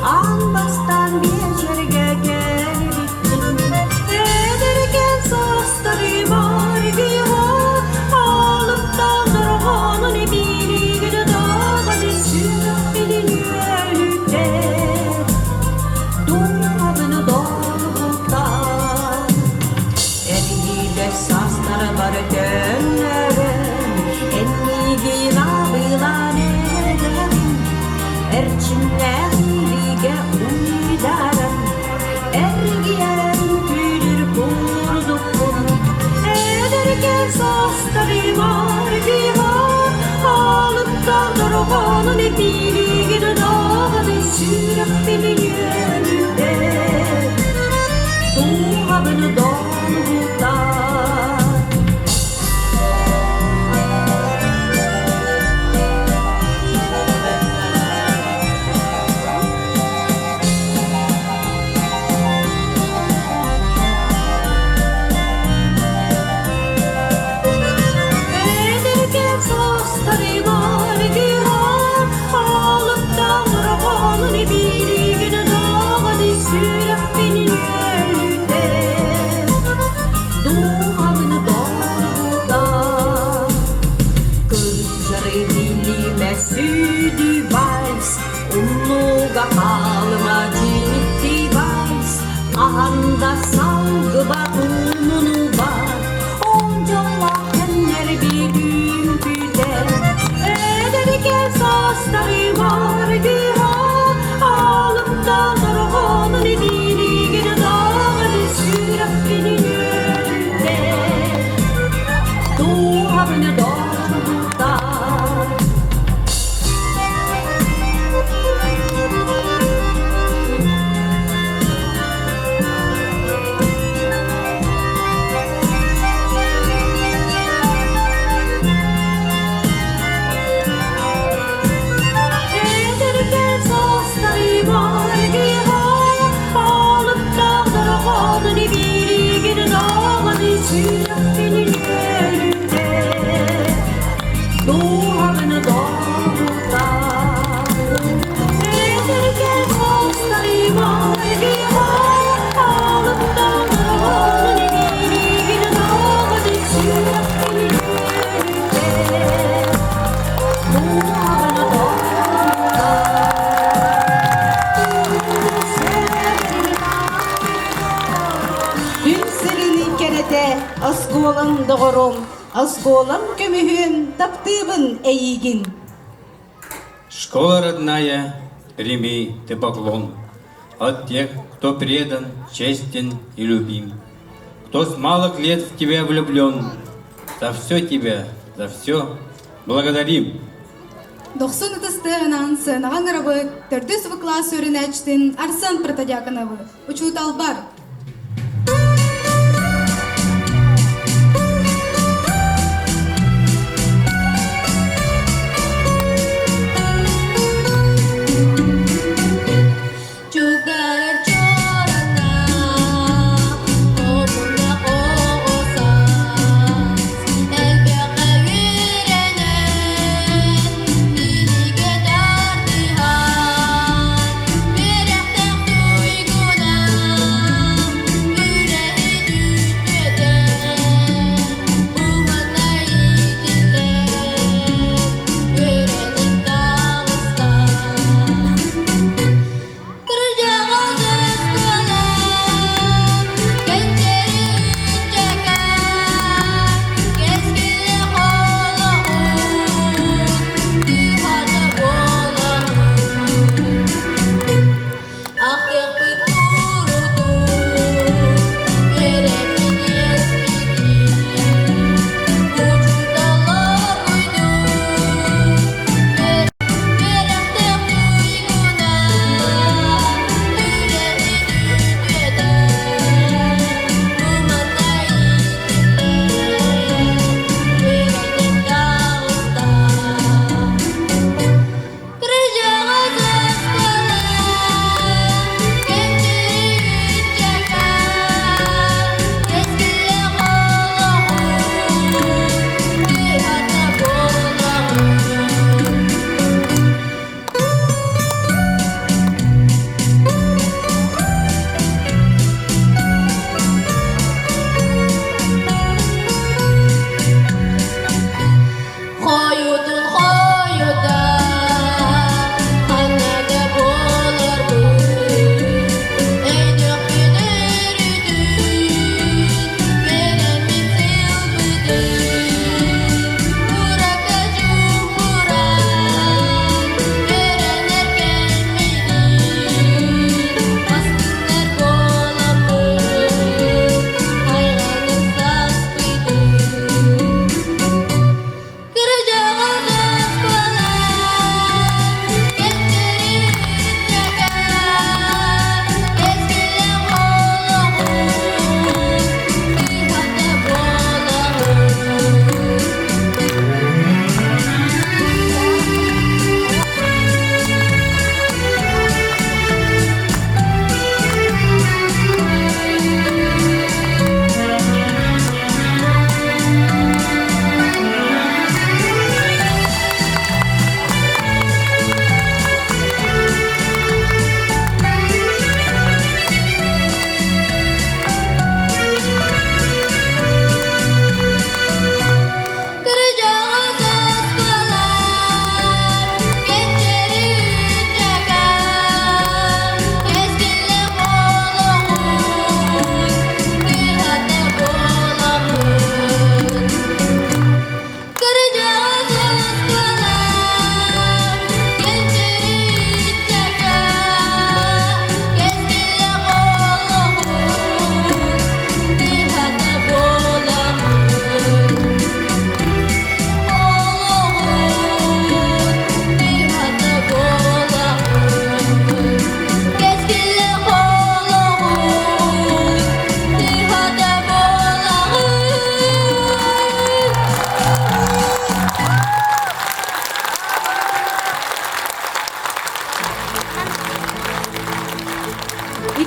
аан бастаан биэчэргэ кэлбиппин. Эдэркээн саастарыбар киһи алыптаах дорҕоонун бииригин даҕаны сүрэхпин үөрүтэр, дууһабын долгутар. Эргийбэт саастарбар төннөрөн, эннигин абылаан эрэбин, эрчимнээх илиигэ уйдаран, эргийэн күүрүр курдукпун. Эдэркээн саастарыбар киһи алыптаах дорҕоонун эпиилигин даҕаны сүрэхпин үөрүтэр, дууһабын долгутар. Эдэркээн саастарыбар киһи алыптаах дорҕоонун эпиилигин даҕаны сүрэхпин үөрүтэр, дууһабын долгутар. Кырдьары билимэ сүдү вальс, умнууга хаалыма дьикти вальс, хаһан да салгыбат умнубат, ол дьоллоох кэмнэрбит үҥкүтэр. Эдэркээн саастарыбар киһи алыптаах дорҕоонун эбиилигин даҕаны сүрэхпин үөрүтэр, дууһабын долгутар. Эдэркээн саастарыбар киһи алыптаах дорҕоонун эбиилигин даҕаны сүрэхпин үөрүтэр, дууһабын долгутар. Эдэркээн саастарыбар киһи алыптаах дорҕоонун эбиилигин даҕаны сүрэхпин үөрүтэр, дууһабын долгутар. Күн сирин кэрэтэ, оскуолам доҕорум, оскуолам көмүһүн, таптыыбын эйиигин. Школа родная, прими ты поклон от тех, кто предан, честен и любим, кто с малых лет в тебя влюблен. За все тебя, за все благодарим. Дохсун ытыс тыаһынан сыанаҕа ыҥырабыт төрдүс В кылаас үөрэнээччитин Арсен Протодьяконовы, учууталбар. Чугарар чорана, омуна оҕо саас, элбэххэ үөрэнэн, билигэ тардыһан, үөрэхтээх туйгуна.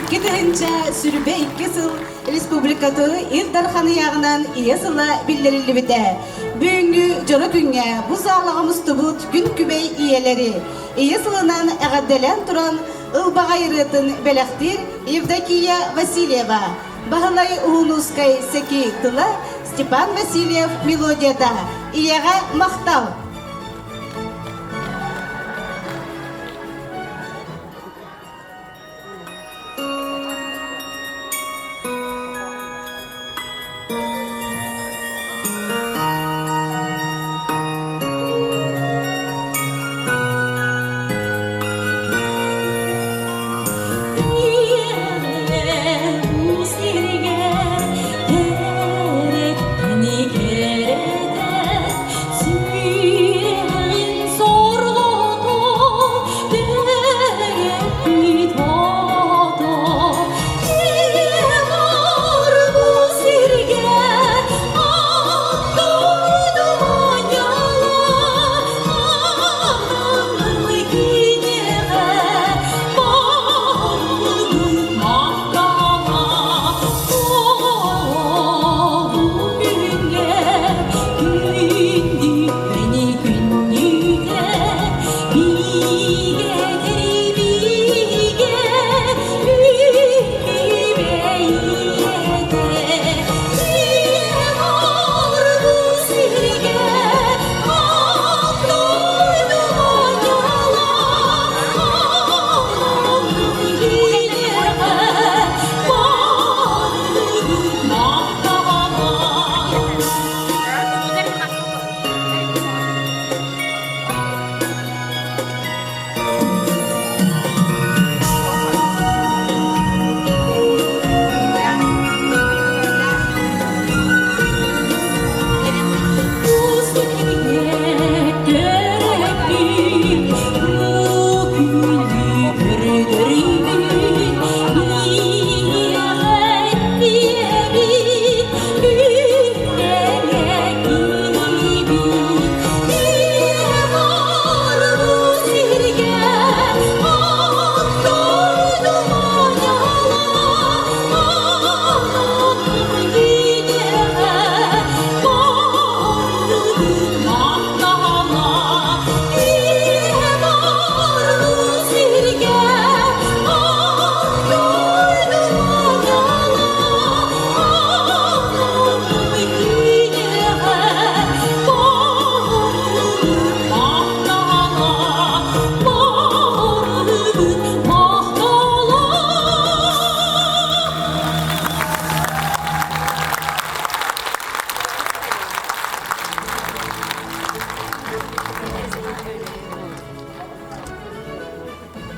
2022 сыл республикаты Ил Дархан ыйааҕынан Ийэ сыла биллэриллибитэ. Бүгүҥҥү дьоро күҥҥэ бу саалаҕа мустубут күн күбэй ийэлэри Ийэ сылынан эҕэрдэлээн туран ылбаҕай ырыатын бэлэхтиир Евдокия Васильева, Баһылай Уһунуускай Сэки тыла, Степан Васильев мелодията Ийэҕэ махтал!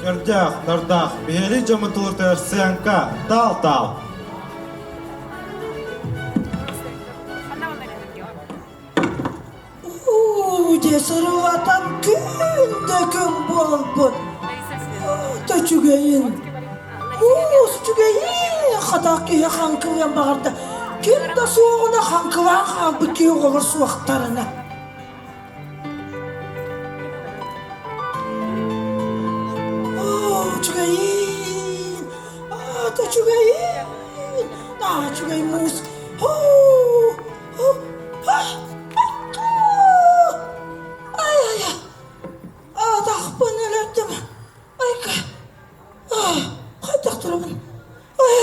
Көрдөөх, нардаах, биһиги дьоммут тулутугар сыаҥка, таал-таал. Уу, дьэ сырылатан күн да күн буолбут. Үчүгэйин. Уус үчүгэйин хатах киһи хаҥкылыан баҕарда. Ким да суоҕуна хаҥкылаан хаалбыт киһи оҕолор суохтарына. Үчүгэйин. Үчүгэйин. Үчүгэй муус. Ай-ай, атахпын өлөрдүм. Айка, хайдах турабын? Ай,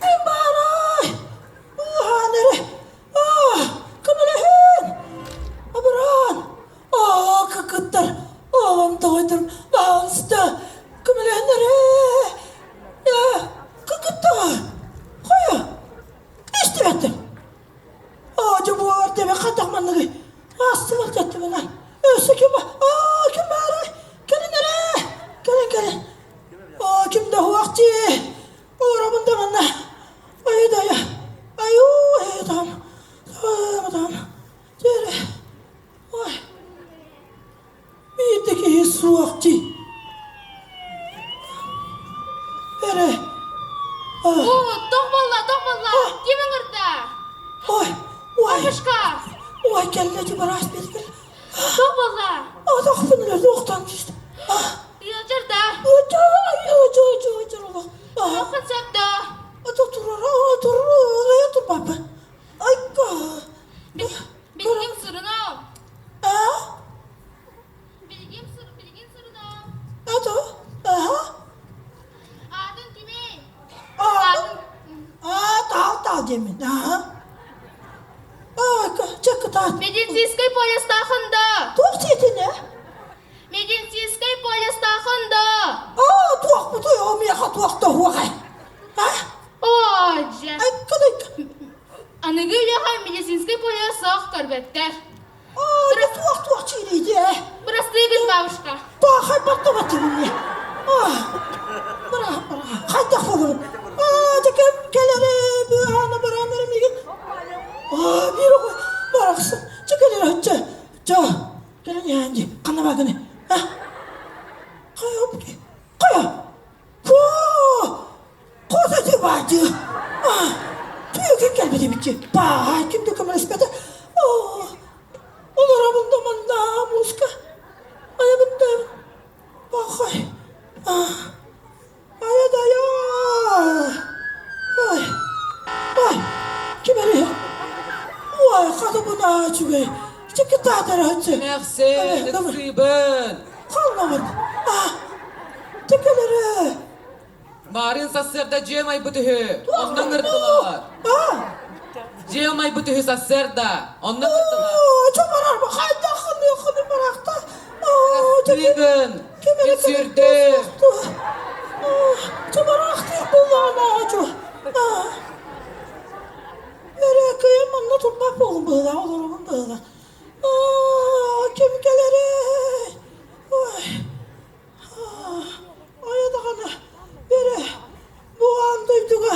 ким баарай? Быыһаан эрэ. Көмөлөһүн! Абыран! Аа, кыкыттар! Аҕам тоҕойдор, баҕалыста! Көмөлөһүн эрэ! Кыкыттар! Хайа? Истибэттэр! Аадьа буолар тэбэ хатах манныгы аастылар тэттибинэ. Өссө ким аа ким баарай? Кэлин эрэ! Кэлин кэлин. Аа ким да хуах дии. Уурабын да манна. Айы дайа. Айуу эй там. Там там. Тере. Ой. Биирдэ киһи суох дии. Эрэ. Оо, тоқ болла, тоқ болла. Ким ыҥырда? Ой, ой. Бабушка. Ой, кэллэ дьыбараас бергил. Тоқ болла. Атахпын өлөрдү охтон түстүм. Ыалдьар да. Ыалдьар, ыалдьар, ыалдьар олох. Тоққа. сөп да? Турар, турар, турбаппын. Айка. Билигин сырынам. А? Билигин сырынам. Это? Ага. Аатын кимий? Аатын? А, тал тал диэмин. Ага. Айка, чакытаат. Медицинскэй полистаахын да. Туох диэтин, э? Медицинскэй полистаахын да. А, туох бутуй, о миэхэ туох да уоҕай. А? Оо, дьэ. Айка, айка. Аныгы үйэҕэ медицинскэй полис суох көрбөттөр. А, да туох туох чириди, э? Бырастыы бабушка. Баахай баттабаттыбын А, бара, бара. Хайдах болорун? А, дьэ кэм кэлэри, быаһаана барааннары мигин. А, биир оҕо барахсан. Чэ кэлэр, чэ, чэ. Кэлэн иһэн дии, ханна баагыны? А? Хайа, хайа. Фу! Хос эти баадьы. А, түйүкүн кэлбит эбитчи. Бааһай, ким да көмөлөспөтө. О, олоробун да манна мууска. Айабын да баахай. А, айа да айа. Ай, ай, ким эрэ? Ой, хата бuna үчүгэй. Чэки таатара өтсө. Эмээхсин, ыксыыбын. Халлабын. А, текелере. Марын сарсыарда дьиэм айбыт үһү. Онно ыҥырдылар. Дьиэм айбыт үһү сарсыарда. Онно ыҥырдылар. Чобарар хайдахын хыны барахта. Тыгын. Мин сүрдүм. Чобарахты буллаана ачу. Эрэ кыйым манна турбат буолун быһыла, олоробун быһыла. Ким кэлэрэ? Ой. Айа даҕаны бэрэ бу аан дойдуга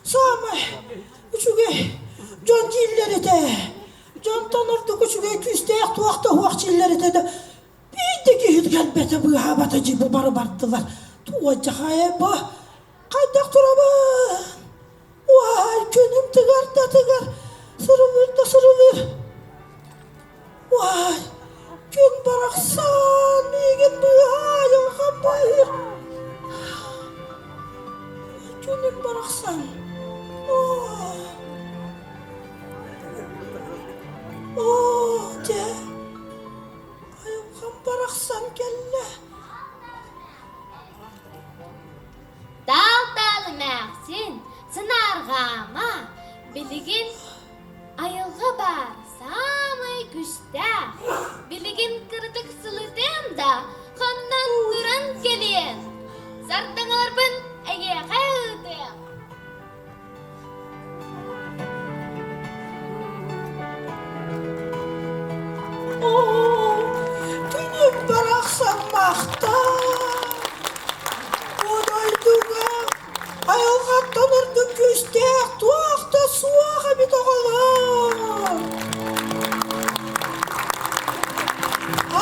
саамай үчүгэй дьон дииллэр этэ. Дьонтон ордук үчүгэй күүстээх туох да уох дииллэр этэ да биир да киһи кэлбэтэ быыһаабата дии бу бары бардылар. Туодьахайа бу хайдах турабын? Уай, күнүм тыгар да тыгар, сырылыыр да сырылыыр. Уай, күн барахсан миигин быыһаа, айылҕам быыһыыр. Күнүм барахсан. Оо, оо, дьэ, айылҕам барахсан кэллэ. Таал-таал эмээхсин, сынаарҕаама, билигин айылҕа баар саамай күстээх. Билигин кыратык сылытыам да, хоннон туран кэлиэм. Сардаҥаларбын эйиэхэ ыытыам. Оо, күнүм барахсан махтаа. Бу дойдуга айылҕаттан ордук күүстээх туох да суох эбит оҕолор.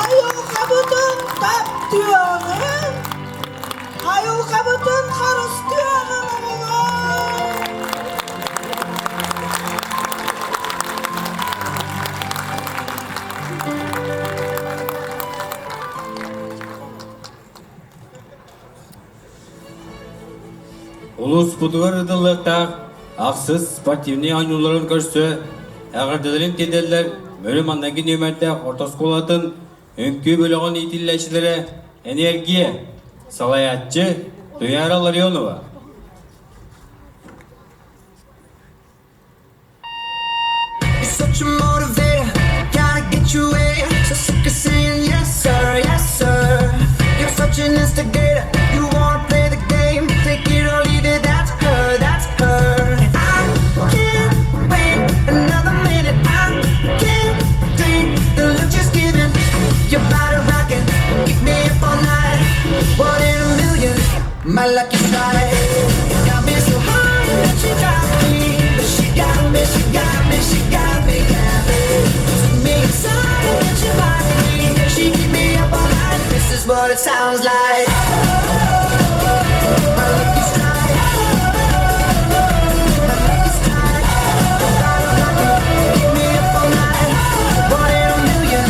Айылҕабытын таптыаҕыҥ, айылҕабытын харыстыаҕыҥ оҕолор. Улууспутугар ыытыллыахтаах ахсыс спортивнай оонньууларын көрсө эҕэрдэлэрин тиэрдэллэр Мөрү маҥнайгы нүөмэрдээх орто оскуолатын үҥкүү бөлөҕүн иитиллээччилэрэ «Энергия» салайааччы Туяра Ларионова. You're such a motivator, gotta get you in. So sick of saying yes sir, yes sir. You're such an instigator, you wanna play the game, take it or leave it. That's her, that's her. I can't wait another minute. I can't take the look she's giving. Your body rocking, keep me up all night. One in a million, my lucky strike. Got me so high that she got me. She got me, she got me, she got me, got me. Took me inside and she rocked me. She keep me up all night. This is what it sounds like. My lucky strike. My lucky strike. Keep me up all night. One in a million.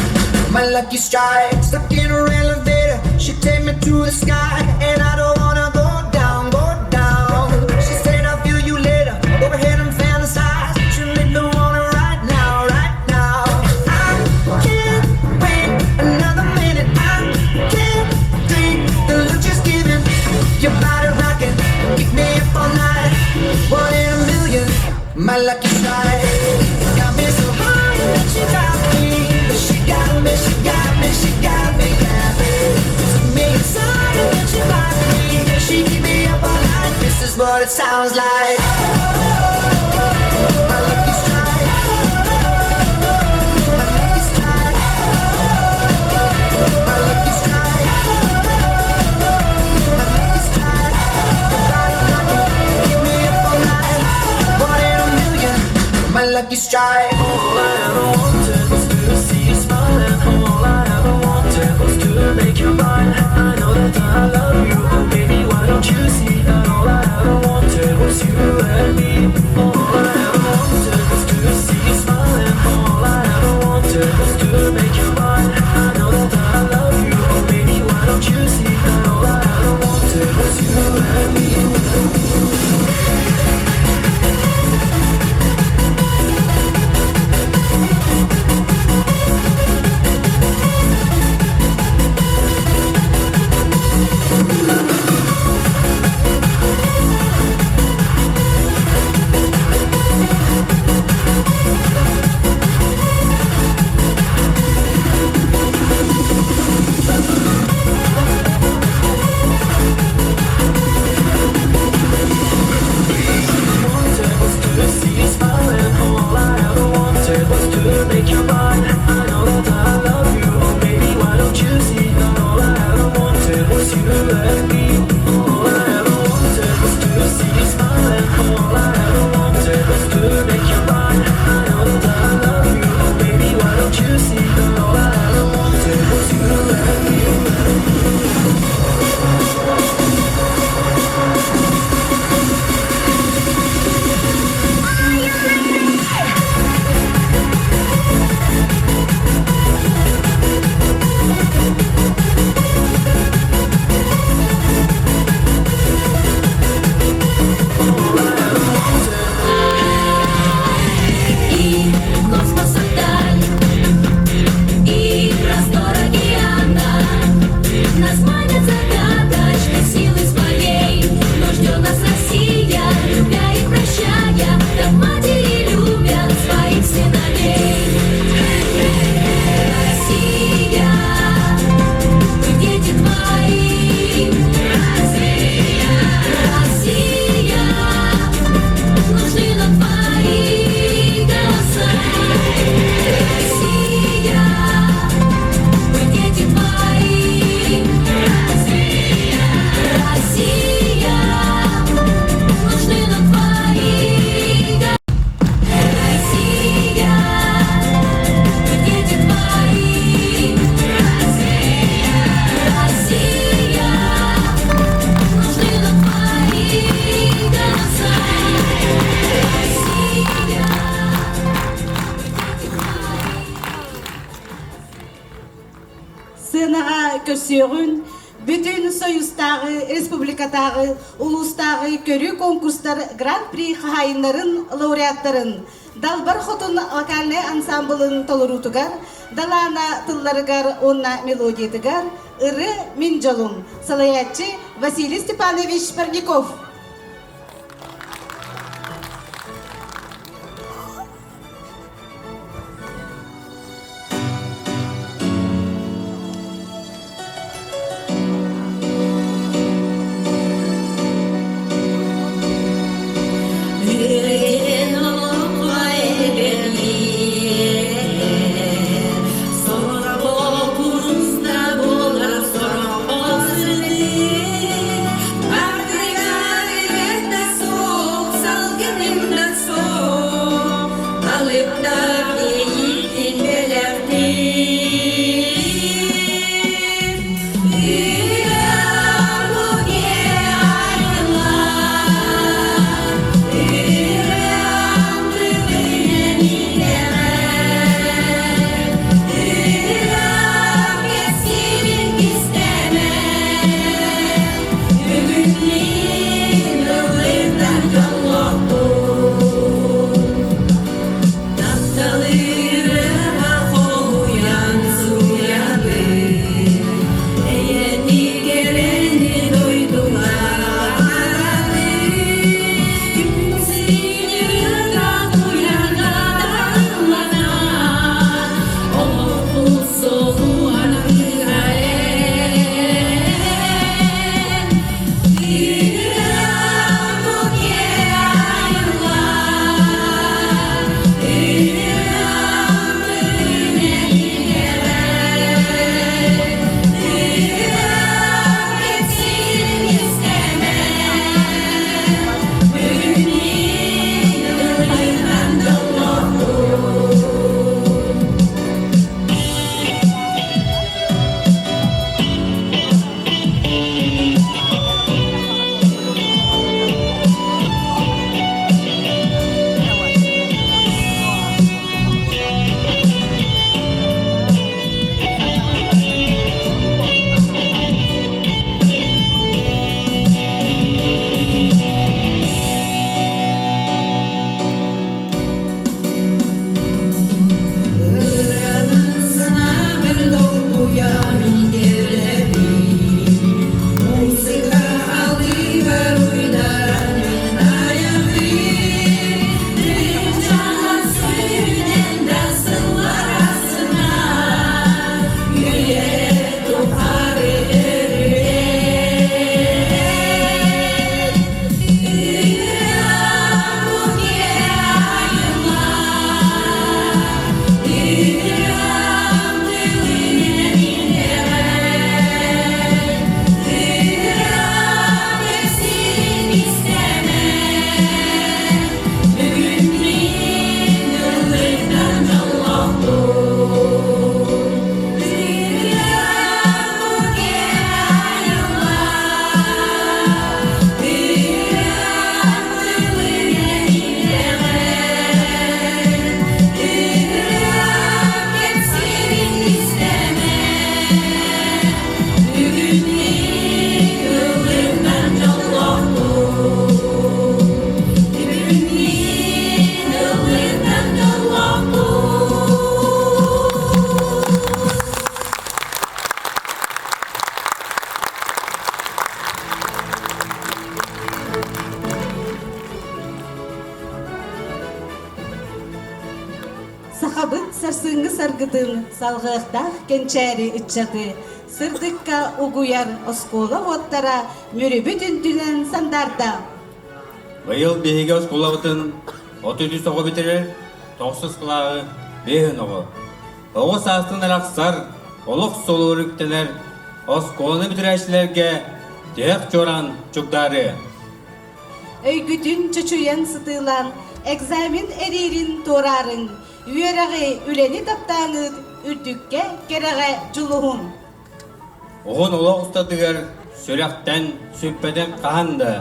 My lucky strike. Stuck in her elevator. She take me to the sky, and I don't wanna go down, go down. She My lucky strike got me so high that she got me. She got me, she got me, she got me, got me. Took me inside and then she locked me. She keep me up all night. This is what it sounds like. My lucky strike. My lucky strike. My lucky strike. My lucky strike. Body knocking, keep me up all night. One in a million. My lucky strike. All I ever wanted was to see you smiling. All I ever wanted was to make you mine. I know that I love you, oh baby, why don't you see that all I ever wanted was you and me? All I ever wanted was to see you smiling. All I ever wanted was to make you mine. I know that I love you, oh baby, why don't you see that all I ever wanted was you and me? Wanted was to see you smiling. All I ever wanted was to make you mine. I know that I love you, oh baby, why don't you see that all I ever wanted was you and me? All I ever wanted was to see you smiling. All I ever wanted was to make you mine. I know that I love you, oh baby, why don't you see that all I ever wanted was you and me? И космоса даль, и простор океана Нас манят загадочной силой своей. Но ждет нас Россия, любя и прощая, Как матери любят своих сыновей. Россия, мы дети твои. Россия, Россия, нужны нам твои голоса. Россия, мы дети твои. Россия, Россия, нужны нам твои голоса. Россия, мы дети твои. Россия, Россия, нужны нам твои голоса. Россия. Сыанаҕа көрсүөҕүн бүтүн Союзтааҕы, республикатааҕы, улуустааҕы көрүү конкурстар гран-при хаһаайыннарын лауреаттарын Далбар Хотун вокальнай ансамблын толоруутугар, Далаана тылларыгар уонна мелодиятыгар Ыры мин дьолум салайааччы Василий Степанович Парников. Үөрэн олоххо эбэниэтэр, сороххо куруста буолар, сороххо сытыы. Ардыгар да суох, салгыным да суох, алыптаах иэйиитин бэлэхтиир. Үөр-буге айыллар, Сахабыт сарсыҥҥы саргытын салҕыахтаах кэнчээри ыччаты сырдыкка угуйар оскуола уоттара Мүрүбүт үрдүнэн сандаарда. Быйыл биһиги оскуолабытын 33 оҕо бүтэрэр, тохсус кылааһы биэһин оҕо. Оҕо саастан арахсар, олох суолугар үктэнэр оскуоланы бүтэрээччилэргэ тиһэх чуораан чугдаарыа. Өйгүтүн чочуйан сытыылаан, экзамен эриирин туораарыҥ, үөрэҕи, үлэни таптааҥыт, үрдүккэ, кэрэҕэ дьулуһуҥ. Уһун олох устатыгар сүрэхтэн сүппэтэх хаһан да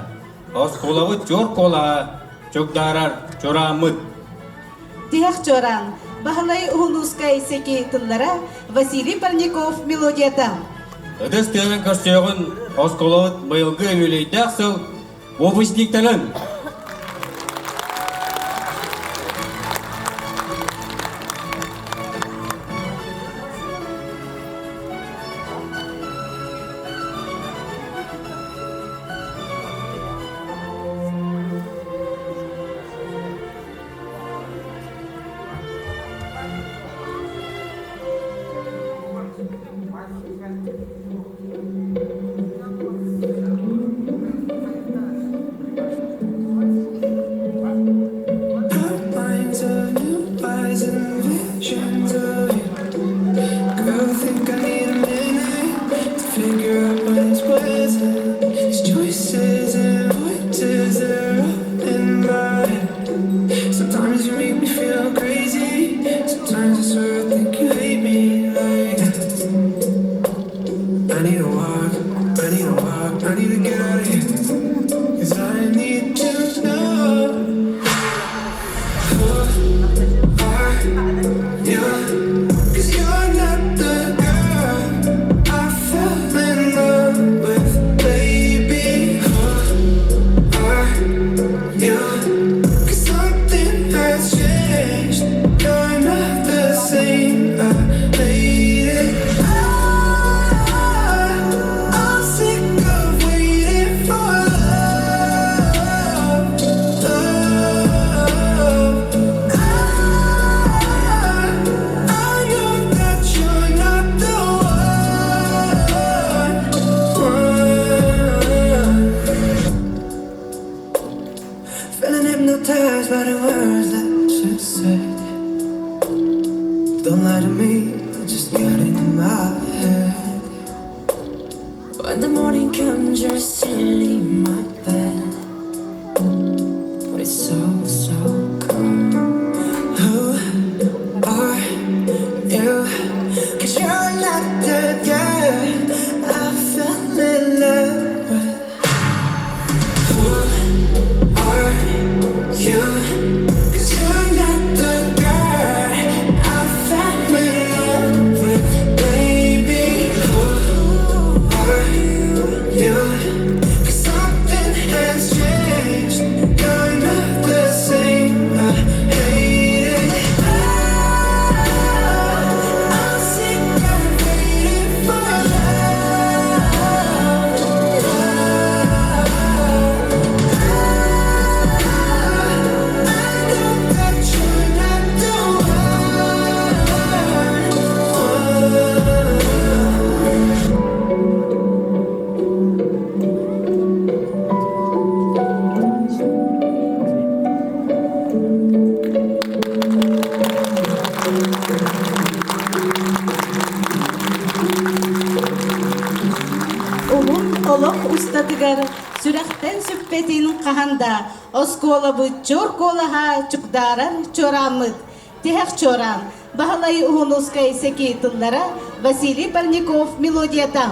оскуолабыт чуор куолаһа чугдаарар чурааммыт. Тиһэх чуораан Баһылай Уһунуускай сэки тыллара Василий Парников мелодията. Ытыс тыынан көрсүөҕүн оскуолабыт быйылгы үбүлүөйдээх сыл выпускниктарын! Outlines of new eyes and visions of you. Girl, I think I need a minute to figure out what is present. These choices and voices are all in my head. Sometimes you make me feel crazy. Sometimes I swear I think you hate me. Like I need a walk, I need a walk, I need to get out of here. 'Cause I need to know who are you? 'Cause you're not the girl I fell in love with, baby. Who are you? 'Cause something has changed. You're not the same. I hate it. I'm sick of waiting for love, love. I know that you're not the one, one. Feeling hypnotized by the words that you said. Don't lie to me, I just got in my head. When the morning comes, you're still in my bed. But it's so, so cold. Who are you? 'Cause you're not the girl I fell in love with. Who are you? 'Cause you're not the girl I fell in love with, baby. Who are you? 'Cause something has changed. You're not the same. I hate it. I'm sick of waiting for love. I know that you're not the one. Уһун олох устатыгар сүрэхтэн сүппэтин хаһан да оскуолабыт чуор куолаһа чугдаарар чуорааммыт. Тиһэх чуораан Баһылай Уһунускай сэки тыллара Василий Парников мелодията.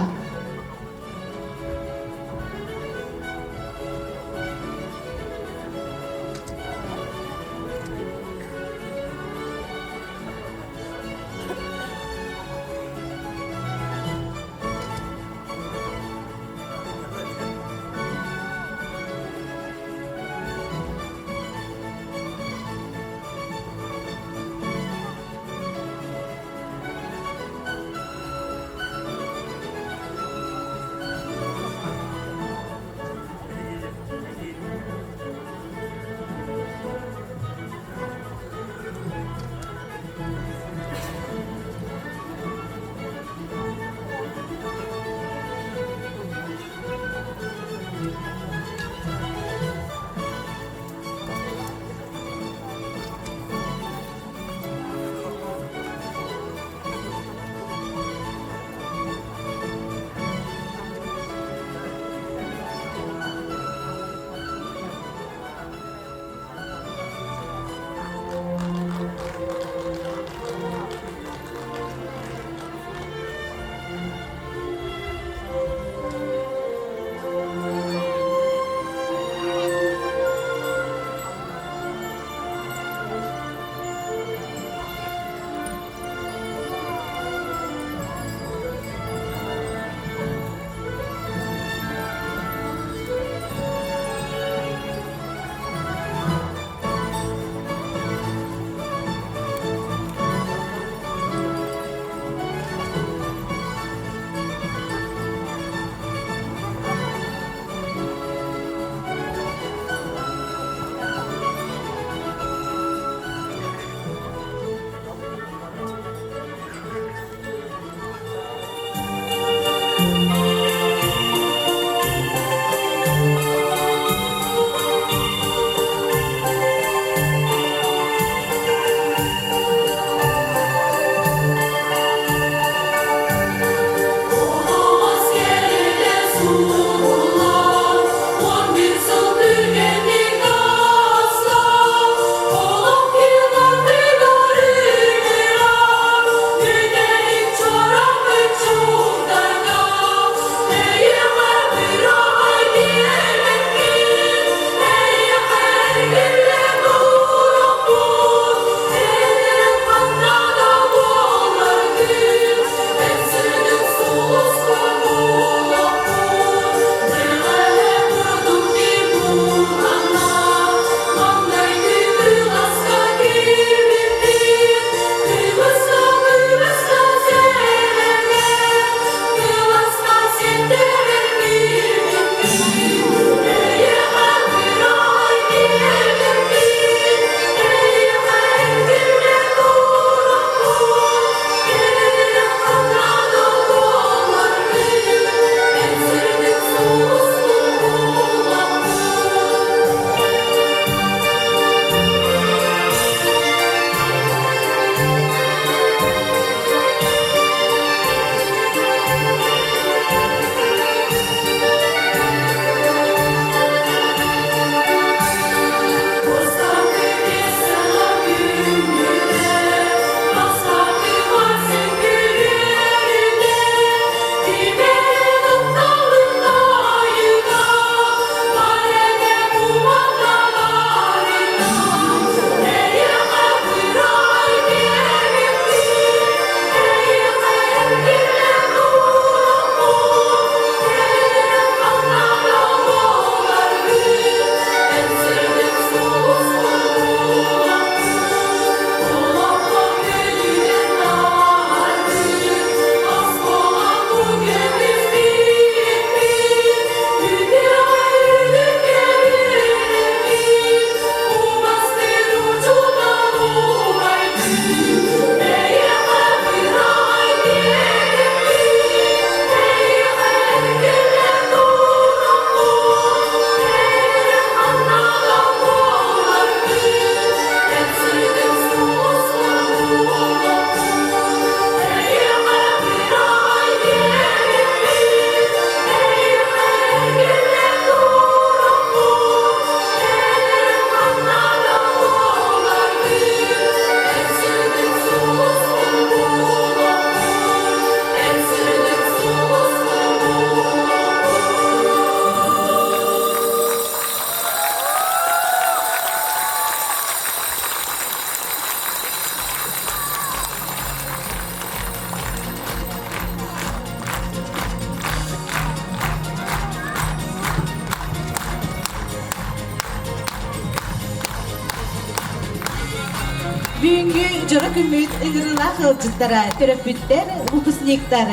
Бүгүҥҥү дьоро күммүт ыҥырыылаах ыалдьыттара, төрөппүттэр, выпускниктар,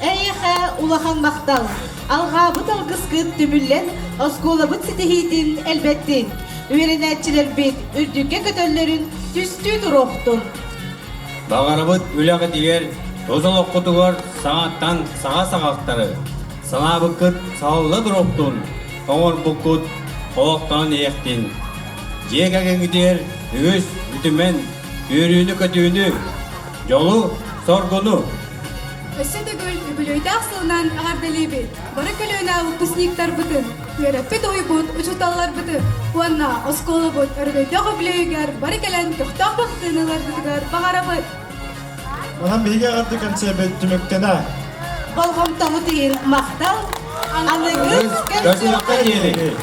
эйиэхэ улахан махтал! Алҕаабыт алгыскыт түмүллэн оскуолабыт ситиһиитин элбэттин, үөрэнээччилэрбит үрдүккэ көтөллөрүн түстүү туруохтун! Баҕарабыт үлэҕитигэр, тус олоххутугар саҥаттан саҥа саҕахтары, санаабыккыт салалла туруохтун, оҥорбуккут олохтоон иһиэхтин. Дьиэ кэргэҥҥитигэр үгүс үтүмэн үөрүүнү-көтүүнү, дьолу-соргуну! Өссө төгүл үбүлүөйдээх сылынан эҕэрдэлиибит! Бары көлүөнэ выпускниктарбытын, үөрэппит уһуйбут учууталларбытын уонна оскуолабыт өрөгөйдөөх үбүлүөйүгэр бары кэлэн көхтөөх кыттыыны ыларгытыгар баҕарабыт! Манан биһиги эҕэрдэ кэнсиэрбит түмүктэнэ. Болҕомтоҕут иһин махтал! Аныгы Көрсүөххэ диэри!